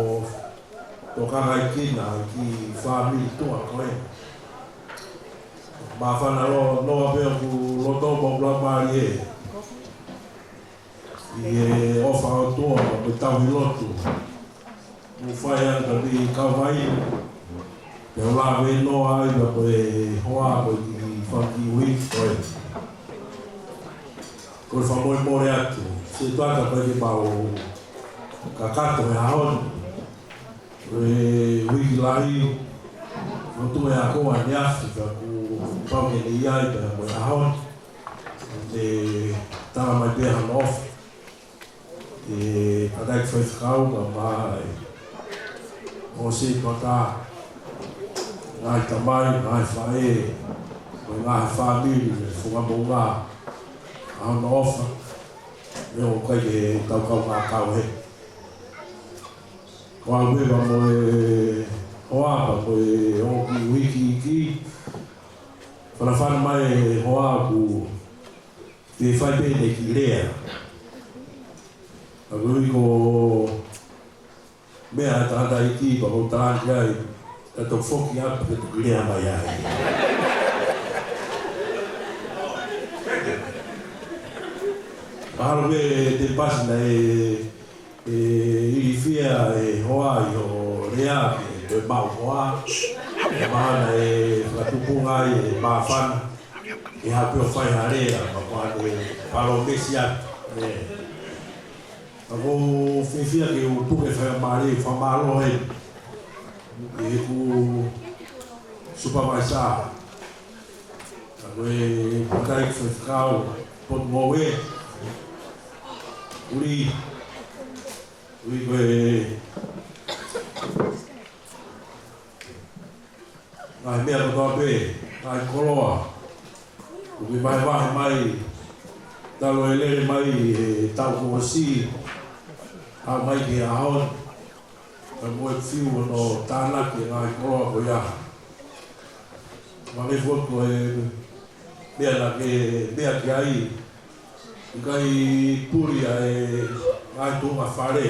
tokangaʻi kinautolu e kiʻi fāmili tuʻa ko ē. Māfana noa pē ʻoku loto mo ʻoku laumālie ʻi he ʻofa ʻa e ʻOtua mo e tauhi lotu. Mo fai atu ʻi Kalevale, pea u lave noa ai pea mo e hoa ko e kiʻi fanga kiʻi uike ko ē. Ko e fakamolemole atu, setuata ko e kiʻi pau kakato he ʻaho ni. Ko e uike lahi, ʻo tuʻu e ako ʻaneafi, ka kuo pau ke ne ʻi ai pea mo e ʻaho ni. Te tala mai pē hano ofa. ʻE tangataʻeiki faifekau, kae ʻumaʻā e ongo setuata, ngaahi tamai, ngaahi faʻē, mo e ngaahi fāmili, mo e funga Moʻunga, ʻa hono ofa, ʻe ʻikai ke tau kau ngā kau he. Ko au pē pea mo e hoa pea mo e ongo kiʻi uike iiki, fanafana mai e hoa ʻoku ke fai pē ʻene kiʻi lea. Ka ko e ui ko e meʻa ʻa e tangataʻeiki pea ko e talaki ai, ka toki foki atu ke toki lea mai ai. Mahalo pē te pasi naʻe ʻe ilifia e hoa ʻi hoʻo lea ke toe maʻu hoa. ʻE mahalo ʻe fakatupunga ai e māfana. ʻE haʻu pē ʻo fai ha lea, ma kuo ne palōmesi atu. ʻE. Ka ʻoku ou fiefia ke u puke faingamālie fakamālō heni ʻi heʻeku supavaisa. Ka ko e tangataʻeiki faifekau Potungāue. Uli, uli ko e ngaahi meʻa kotoa pē, ngaahi koloa. ʻOku ke vahevahe mai, talu e lele mai he taʻu kuo ʻosi, ʻaʻu mai ki he ʻaho ni. Ka mo e fiu hono tānaki e ngaahi koloa ko ia. Mane foki ko e meʻa naʻa ke meʻa ki ai, ʻikai puli ʻa e ngaahi tuʻunga fale.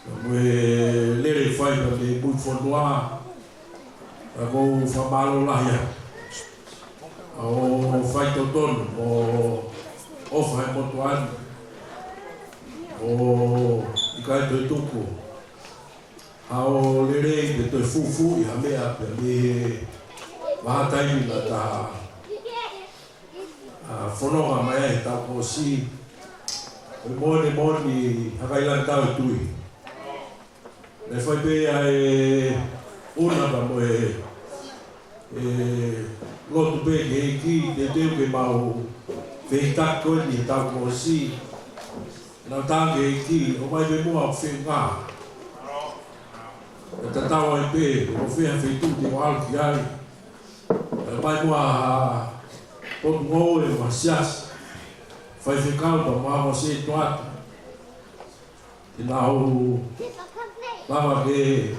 Mo e lele fai pea mei Pulefonua, ʻoku ou fakamālō lahi atu ʻa hoʻo faitotonu mo e ʻofa he motuʻa ni, ʻo ʻikai toe tuku haʻo lelei pe toe fufuuʻi ha meʻa pea mei he vahaʻa taimi naʻa ta, ʻa, fononga mai ai he taʻu kuo ʻosi. Ko e moʻoni moʻoni, hakailangitau e tui. Naʻe fai pē ʻa e ʻuna pea mo e, e, lotu pē ki he ʻEiki, teuteu ke mau fehikitaki ko eni he taʻu kuo ʻosi. Naʻa tau tangi ki he ʻEiki, ʻomai pē muʻa ʻo feinga. ʻE tatau ai pē, ʻo fē ha feituʻu te u ʻalu ki ai. ʻE ʻomai muʻa ha potungāue mo ha siasi, faifekau pea mo ha ongo sētuata. Te nau lava ke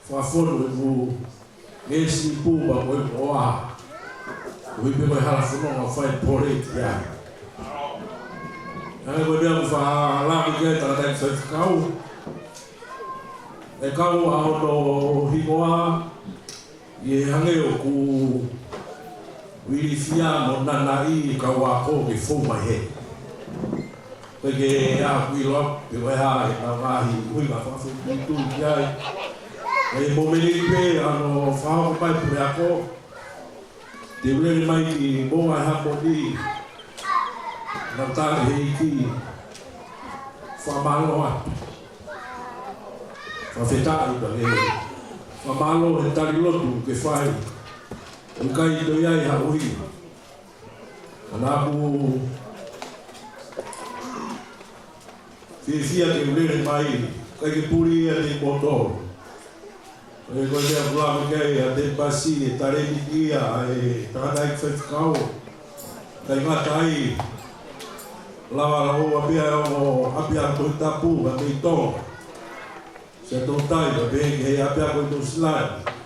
fakafonu ʻeku ngeʻesi ipu pea mo ʻeku ʻoaha. Koeʻuhi pē ko e hala fononga ʻoku fai e pole ki ai. Hangē ko e meʻa ʻoku fakalaka ki ai e tangataʻeiki faifekau. ʻE kau ʻa hono hingoa, ʻi he hangē ʻoku ilifia mo nanaʻi e kau ako ke fou mai heni. Ko e ke a kui lo, pe ko e hā ʻenau ngaahi ʻuhinga fakafoʻituitui ki ai. ʻI he mōmeniti pē ʻa hono fakahoko mai e puleako, te u lele mai ki Moʻunga Heamoni, naʻa ta ki he ʻEiki, fakamālō atu. Fakafetaʻi pea ke fakamālō he tali lotu ke fai. ʻOku ʻikai toe ʻi ai ha ʻuhinga. Ka naʻa ku fiefia ke u lele mai, ʻikai ke puli ia ni moto. Ko e, ko e meʻa ʻoku lave ki ai ʻa Tēpasi, e talēniti ia ʻa e tangataʻeiki faifekau. ʻIkai ngata ai, lava ʻo ʻave ʻa e ongo ʻapiako Tohi Tapu, ka mei Tonga. Siaʻatoutai, pea pehē ki he ʻapiako ʻi Nuʻusila ni.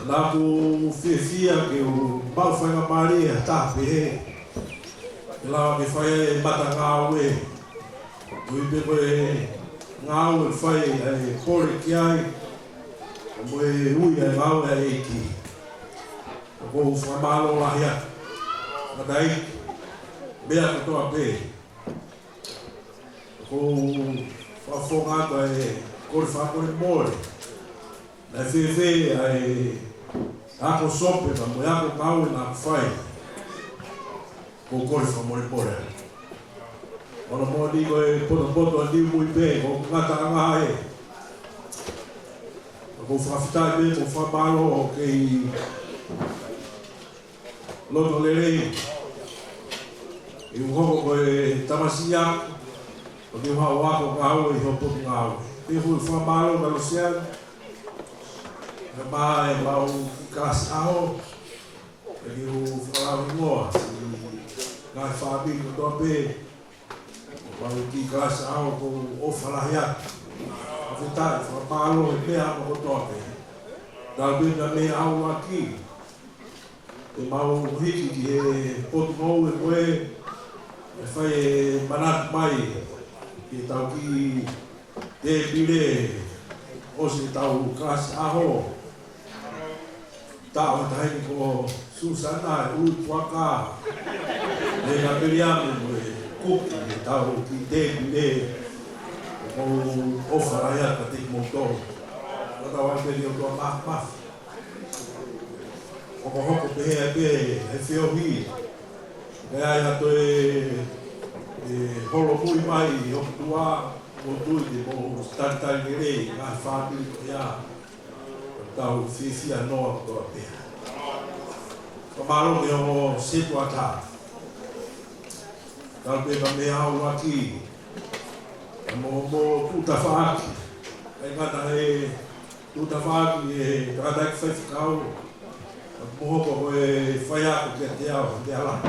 Naʻa ku fiefia ke u maʻu faingamālie ʻa e taha pehē. Ke lava ke fai e matangāue. Koeʻuhi pē ko e ngāue ʻoku fai ʻa e pole ki ai. Mo e ui ʻa e ngāue ʻa e ʻEiki. ʻOku ou fakamālō lahi atu. Ngataʻi, meʻa kotoa pē. ʻOku ou fakafofonga atu ʻa e kole fakamolemole. Naʻe fēfē ʻa e ako sope pea mo e ako ngāue naʻa ku fai. ʻOku ou kole fakamolemole. Ko hono moʻoni ko e potopoto ʻa Niumui pē, ko e ngataʻanga ē. ʻOku ou fakafetaʻi pē, ʻoku ou fakamālō ʻoku kei loto lelei. ʻI he hoko ko e tamasiʻi ako, ʻoku ou haʻu ʻo ako ngāue ʻi hoʻo potungāue. Pea ʻoku ou fakamālō kia Losiani, kae ʻumaʻā ʻemau kiʻi kalasi ʻaho, ʻoku ou fakamālō siʻi ngaahi fāmili kotoa pē, ʻemau kiʻi kalasi ʻaho ʻoku ou ʻofa lahi atu. Fakafetaʻi, fakamālō he meʻa kotoa pē. Tau pē na me au aki. Te mau hiki ki he potungāue ko ē, ʻe fai e manatu mai, ke tau kiʻi tēpile, ʻosi ʻetau kalasi ʻaho. Taʻo tahi ni ko Susana, ʻUlupuaka, ʻe ka Miriam, mo e kuki, ʻetau kiʻi tēpile, ʻoku ou ʻofa lahi atu kiate kimoutolu. Ko tau ʻai pē ni ʻo tau mafimafi. Hokohoko pehē ai pē, he feohi. Pea ʻai ha toe, e, holomui mai, ʻo tuʻa, ʻo tui te mo talitali lelei, ngaahi fāmili ko ia. Tau fiefia noa kotoa pē. Fakamālō ki he ongo sētuata. Tau pē ka me au aki. Mo, mo tuʻutafaʻaki. ʻIkai ngata he tuʻutafaʻaki he tangataʻeiki faifekau. Mo hoko ko e faiako kiate au, te ala.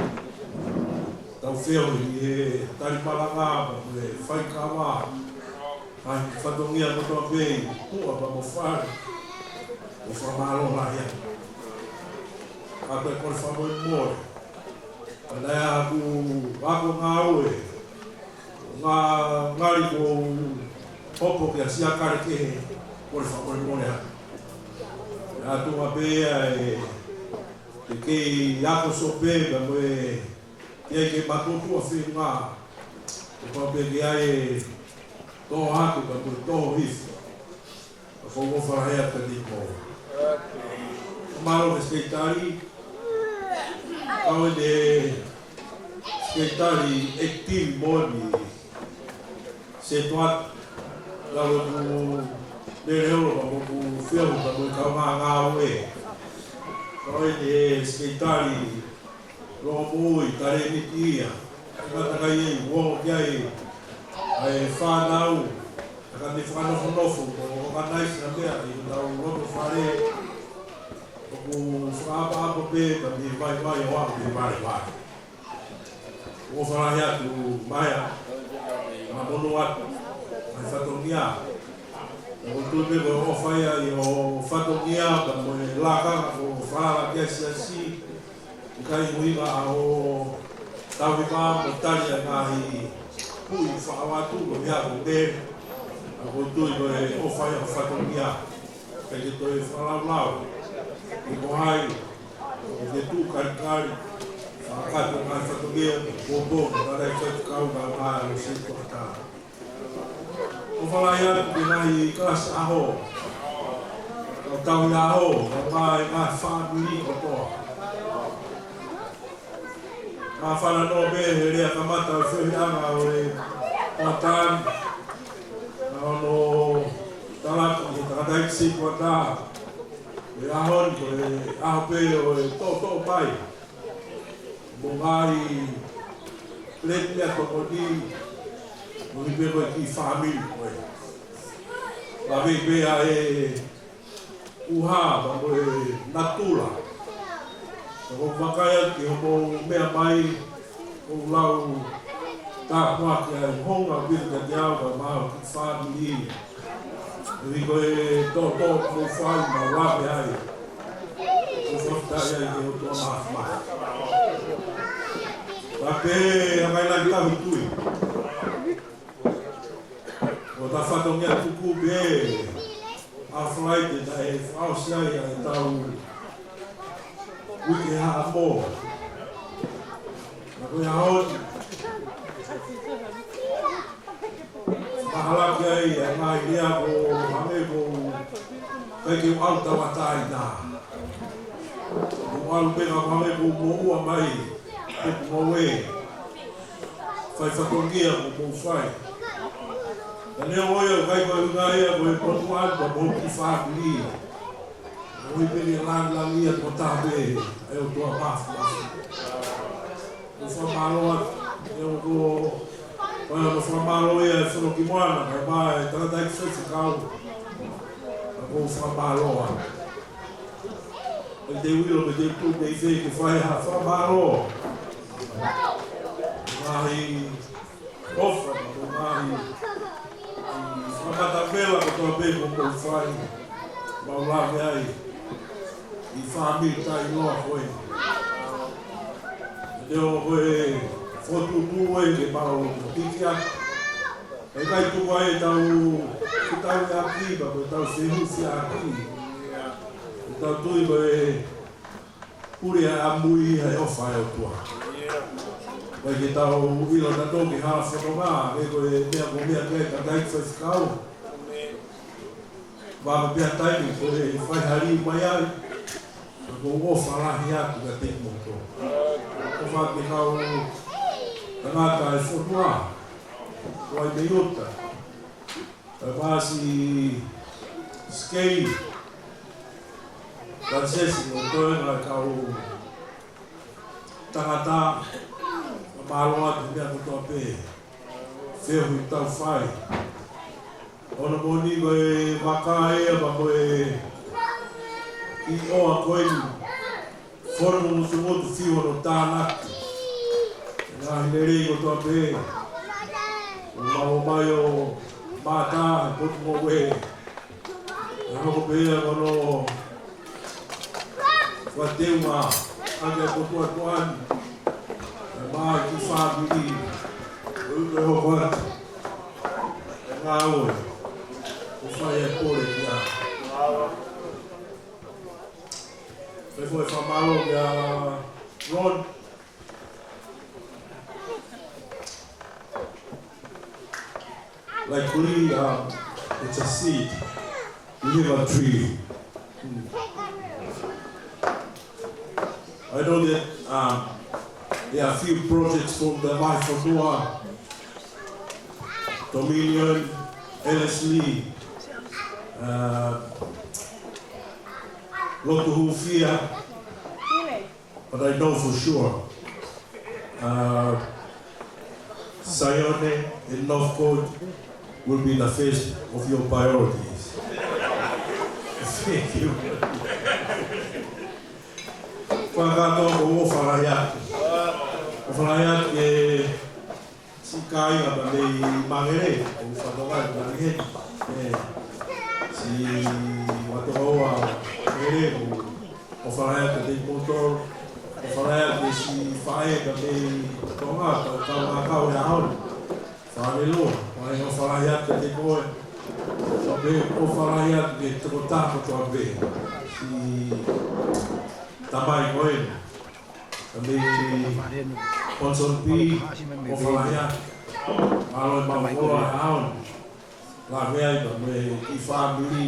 Tau feohi he tali malanga, mo e faikava. Ngaahi fatongia kotoa pē, tuʻa pea mo fale. ʻOku ou fakamālō lahi atu. Ka toe kole fakamolemole. Ka naʻe ʻi ai haku ako ngāue. Ngā ngali ko Hopo ki ha siakale kehe, kole fakamolemole atu. ʻE ʻatu mai pē ia ʻe, ʻe kei ako sope ka mo e ke ai ke maputu a fenga. Ko pau pē ke ai e toho hake ka mo e toho hifo. Ka ko mo fala hea ka ni ko. Mālō e sekelitali. Kau ʻi he sekelitali ʻekitivi moʻoni. Setuat. Kau ʻi he ku lele olo ka mo ku feo ka mo e kau ngā ngāue. Kau ʻi he sekelitali Loʻo moʻui, talēniti ia. ʻE matakai ai, uongo ki ai, ʻa e fānau, ʻa ka ne fakanofonofo, ʻo organize na meʻa, ʻi hotau loto fale, ʻoku fakaʻapaʻapa pē, ka ne vaivai ʻo aʻu ki he valevale. ʻOku ou fala hea atu mai ā, ʻa mono atu, ʻa e fatongia. ʻOku ou tui pē ko e ʻofa ia ʻi hoʻo fatongia, ka mo e laka, ko e fala ki he siasi, ʻikai ʻuhinga ʻa hoʻo tauhi mai mo tali ʻa e ngaahi hui faʻo atu ko ia ko e meʻa, ʻoku ou tui ko e ʻofa ia ho fatongia. ʻIkai ke toe fakalaulau. ʻI ko hai, ʻoku ke tuʻu kalikali, fakakakato ngaahi fatongia, popo, ka ʻikai faifekau, ka ngaahi ʻo se tuatā. ʻOku ou fala hea atu ki he ngaahi kalasi ʻaho. Kau tauhi ʻaho, ka ngaahi, ngaahi fāmili kotoa. Ka fana noa pē he lea kamata ʻo e feohiʻanga ʻo e Pātani. Ka hono talaki ʻe he tangataʻeiki setuata. ʻE ʻaho ni ko e ʻaho pē ʻo e toʻotoʻo mai. Mo ngaahi leti a tokoni, mo ni pē ko e kiʻi fāmili ko ē. Ka vei pē ʻa e ʻuha, ka mo e natula. Ka ʻoku ou vakai atu ki hoʻomou meʻa mai, ʻoku ou lau tāpuaki ai honga pita kiate au, ka mo hoku kiʻi fāmili. ʻI ko e toʻotoʻo ʻoku mou fai, mau lave ai. ʻOku ou fakafetaʻi ai ki he ʻOtua Māfimafi. Ka pehē ʻa e kakai lahi tauhi tui. ʻOku ta fatongia tuku pē ʻa Falaite naʻe fakaʻosi ai ʻa e tau uike Haʻamo. Ka ko e ʻaho ni, mahalo ki ai ʻa e ngaahi lea ko hangē ko ʻikai ke u ʻalu tauʻatāina. U ʻalu pē ka hangē ko u moʻua mai, pe ko u ē. Fai fatongia ko u fai. Ka neongo ia ʻikai ko e ʻuhinga ia ko e potu atu ka mo ki fāmili. ʻOku ʻi pē ke langilangi ia ko taha pē, ʻa e ʻOtua Māfimafi. ʻOku ou fakamālō atu, ʻe ʻoku, ʻoku ou fakamālō ia ʻe Fono ki Moana, ka mai tangataʻeiki faifekau. ʻOku ou fakamālō atu. ʻE te u ʻilo, ʻe te u tuʻu, ʻe te u fai ha fakamālō. Ngaahi ʻofa, mo e ngaahi fakamatapela kotoa pē ʻoku mou fai, mau lave ai ʻi he fāmili taʻeʻiloa ko ē. Te u ko e fokotuʻutuʻu ē ke mau hiki atu. ʻE ʻikai tuku ai ʻetau, ʻetau ʻaki, pea ko ʻetau fehufiʻaki. ʻEtau tui ko e pule ʻa e ʻamui ʻa e ʻofa ʻa e ʻOtua. ʻIkai ke tau ʻilo naʻa tau ki hala fononga, ʻe ko e meʻa ko e meʻa ki ai tangataʻeiki faifekau. Vave pē ʻa e taimi ko e fai ha liu mai ai, ka ʻoku ou ʻofa lahi atu kiate kimoutolu. ʻOfa ki he kau tangata ʻa e fonua, ʻo ʻai mei ʻuta. Ka pasi skei, ka sesi mo toe ngaahi kau tangata, ka mālō atu meʻa kotoa pē, feohi ʻoku tau fai. ʻOku moʻoni ko e vaka ia, pea ko e kiʻi ʻoa ko eni, Fono Ngutungutu fiu hono tānaki. Ngaahi lelei kotoa pē. ʻOku mau ō mai ʻo mātā he potungāue. Naʻe hoko pē ia ko hono fakateunga ʻaki ʻa e potuʻatuʻa ni. ʻE mai ki fāmili. ʻOku ou hoko atu. ʻE ngāue. Fai e pole kia. Fai foʻi fakamālō kia Ron. Like we, um, it's a seed. We have a tree. Hmm. I know that, um, there are a few projects from the Vaifonua, Dominion, L S Lee, uh, Lotu Hufia, but I know for sure, uh, Saione and Northcote will be the first of your priorities. Thank you. Fakakātoa ko e ʻofa lahi atu. ʻOfa lahi atu ki he siʻi kāinga pea mei Mangere, ʻoku ou fakatokangaʻi ʻoku ngali heni. ʻE, siʻi Vatokaua Mele, ʻoku ʻofa lahi atu kiate kimoutolu. ʻOfa lahi atu ki he siʻi faʻē pea mei Tonga, tau kau ʻakau he ʻaho ni. Fānelua, ʻoku ou ʻofa lahi atu kiate koe. Pea pehē ʻofa lahi atu ki he tokotaha kotoa pē. Siʻi tamai ko eni. Pea mei Ponsonby, ʻofa lahi atu. Mālō e maʻu koloa he ʻaho ni. Lave ai pea mo e kiʻi fāmili.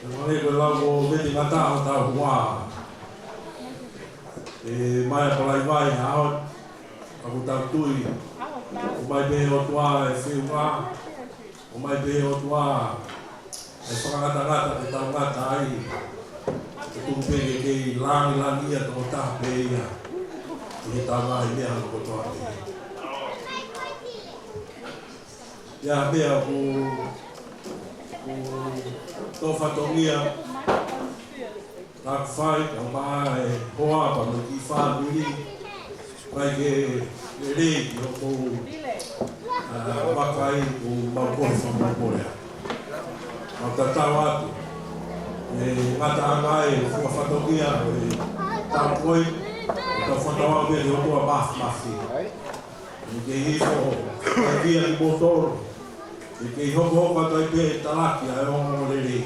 ʻE male ko e lau ko Vete Ngata ʻo tau hua. ʻE mai a palai vai he ʻaho ni. ʻOku tau tui. ʻOmai pē ʻe he ʻOtua e feʻunga. ʻOmai pē ʻe he ʻOtua e fakangatangata ke tau ngata ai. Ke tuku pē ke kei langilangiʻia tokotaha pē ia ʻi heʻetau ngaahi meʻa kotoa pē. ʻI he meʻa ʻoku, ʻoku tō fatongia, naʻa ku fai, ʻo maʻa e hoa pea mo e kiʻi fāmili, ʻikai ke lelei ki hoʻomou, ʻa, vakai ʻoku mau kole fakamolemole. Mau tatau atu. ʻE ngataʻanga e fuʻu fatongia, ʻe tau koi, ʻe tau fakatau pē ki he ʻOtua Māfimafi. ʻE kei hifo, ʻe kia kimoutolu. ʻE kei hokohoko atu ai pē talaki ʻa e ongoongolelei.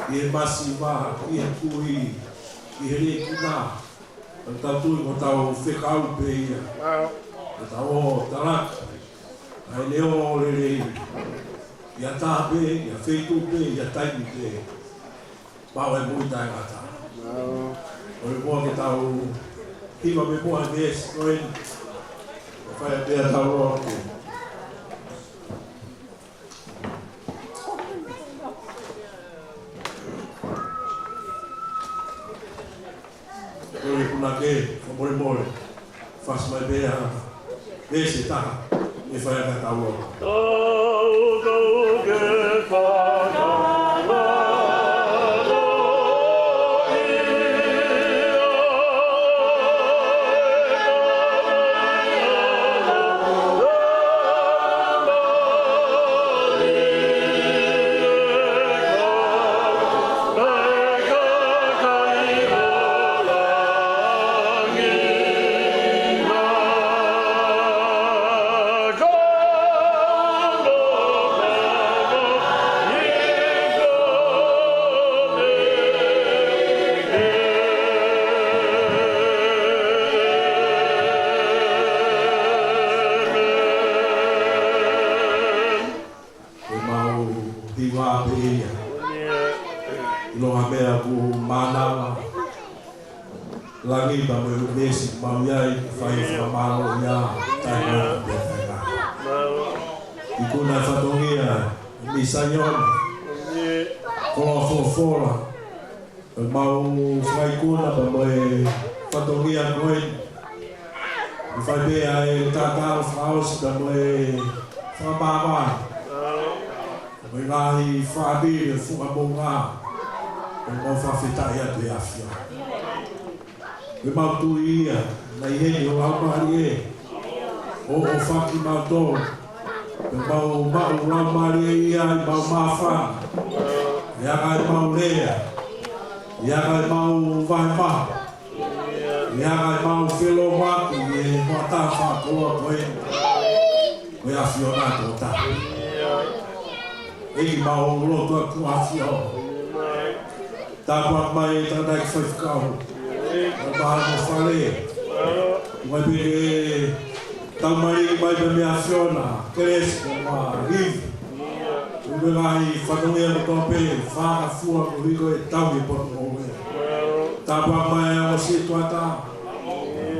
ʻI he masiva, ʻi he kui, ʻi he lekina. ʻE tau tui ko hotau fekau pē ia. ʻE tau ō talaki ʻa e ongoongolelei. ʻI ha taha pē, ʻi ha feituʻu pē, ʻi ha taimi pē. Pau e moʻui taʻengata. ʻOku ʻi ai e moa ke tau hiva mei he moa he veesi ko eni. ʻOku fai ʻa e pea tau loa ke. ʻOku ʻi ai e punake, fakamolemole. Fasi mai pē ʻa e veesi ʻe taha, ʻe fai ʻa e tau loa. Tau, tau ke fakamaʻa. Ko e mau hiva pē ia. ʻIlonga meʻa ʻoku mānava. Langi pea mo e ʻunivēsi ʻoku mau ʻi ai, fai fakamālō ia, taʻengata pē taʻengata. Ikuna e fatongia, mei Saione. Koloa folofola. Mau fakaikuna pea mo e fatongia ko eni. ʻE fai pē ʻa e tatalo fakaʻosi pea mo e fakamāvae. Pea mo e ngaahi fāmili ʻo e funga moʻunga. Pea mau fakafetaʻi atu ʻi he ʻAfiona. Pea mau tui ia, naʻe ʻi heni ho Laumālie. ʻO, ʻo faki mautolu. Pea mau maʻu Laumālie ia ʻi heʻemau māfana. ʻI he anga ʻemau lea. ʻI he anga ʻemau vahe mahu. ʻI he anga ʻemau felōmaki, ʻi he hoʻatā fakakoloa ko ē. Ko e ʻAfiona tokotaha. ʻEiki, mau lotu atu ʻAfio. Tāpuaki mai e tangataʻeiki faifekau. Mo e fale. Mai pē ke tau mai mai pē mei ʻAfiona. Kelesi mo e ivi. Mo e ngaahi fatongia kotoa pē, fakafua koeʻuhi ko e tauhi e potungāue. Tāpuaki mai e ongo sētuata.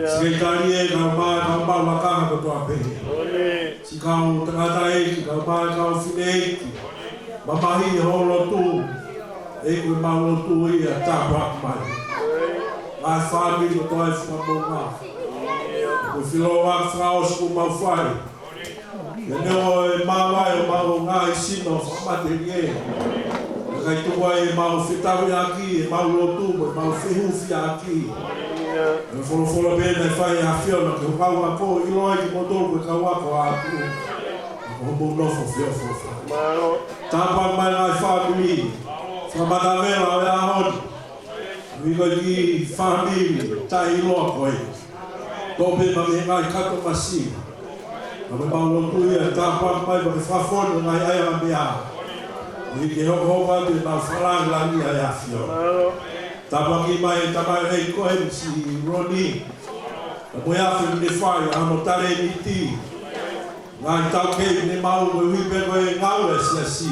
Sekelitali ē, kae ʻumaʻā e kau maʻu lakanga kotoa pē. Siʻi kau tangataʻeiki, kae ʻumaʻā e kau fineʻeiki. Mamahi hoʻo lotu, ʻEiki, ko ʻemau lotu ia, tāpuaki mai. Ngaahi fāmili kotoa e fakamoʻunga. Ko e feʻiloaki fakaʻosi kuo mau fai. Pea neongo e māvae ʻo ʻemau ngaahi sino fakamatelie, ʻikai tuku ai ʻemau fetauhiʻaki, ʻemau lotu, mo ʻemau fehufiʻaki. Ko e folofola pē naʻe fai ʻe ʻAfiona ki hoʻo kau ako, ʻiloa ʻe kimoutolu ko e kau ako ʻaʻaku. Ko hoʻomou nofo feʻofoʻofa. Tāpuaki mai e ngaahi fāmili fakamatavela ʻo e ʻaho ni. Koeʻuhi ko e kiʻi fāmili taʻeʻiloa ko ē. Toʻo pē mei he ngaahi kato masiva. Ka ko ʻemau lotu ia, tāpuaki mai pea ke fakafonu e ngaahi ʻaiʻanga meʻa, koeʻuhi ke hokohoko atu ʻenau fakalāngilangiʻi ʻa e ʻAfiona. Tāpuaki mai e tamaioʻeiki ko eni, siʻi Roni. Pea mo e afe ne fai, ʻa hono talēniti. Ngaahi taukei ne maʻu koeʻuhi pē ko e ngāue ʻa e siasi.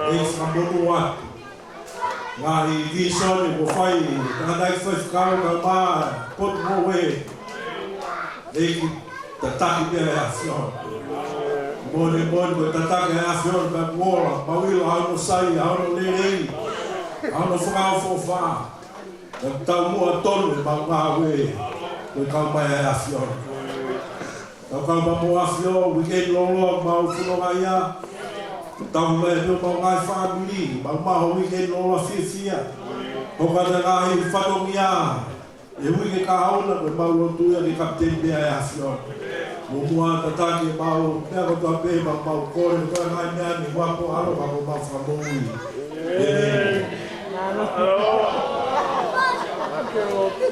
ʻEiki, fakamonū atu. Ngaahi visone kuo fai, tangataʻeiki faifekau, kae ʻumaʻā e potungāue. ʻEiki, tataki pē ʻe he ʻAfiona. Moʻoni, moʻoni, ko e tataki ʻe he ʻAfiona, pea mau ola, mau ʻilo ʻa hono sai, ʻa hono lelei, ʻa hono fakaʻofoʻofa. Pea taumuʻa tonu ʻemau ngāue, ko e kau mai ʻa e ʻAfiona. Tau kau mai mo e ʻAfio, uike ni lōloa mau fononga ai. Tau mai pē mo e ngaahi fāmili, mau maʻu ha uike ni lōloa fiefia. Hoko atu e ngaahi fatongia ʻi he uike kahaʻu na, ko ʻemau lotu ia ke kapiteni pē ʻa e ʻAfiona. Muʻomuʻa tataki ʻemau meʻa kotoa pē, mau, mau kole kotoa e ngaahi meʻa ni, ʻi he huafa ʻo ho ʻAlo, ko homau Fakamoʻui. ʻĒmeni.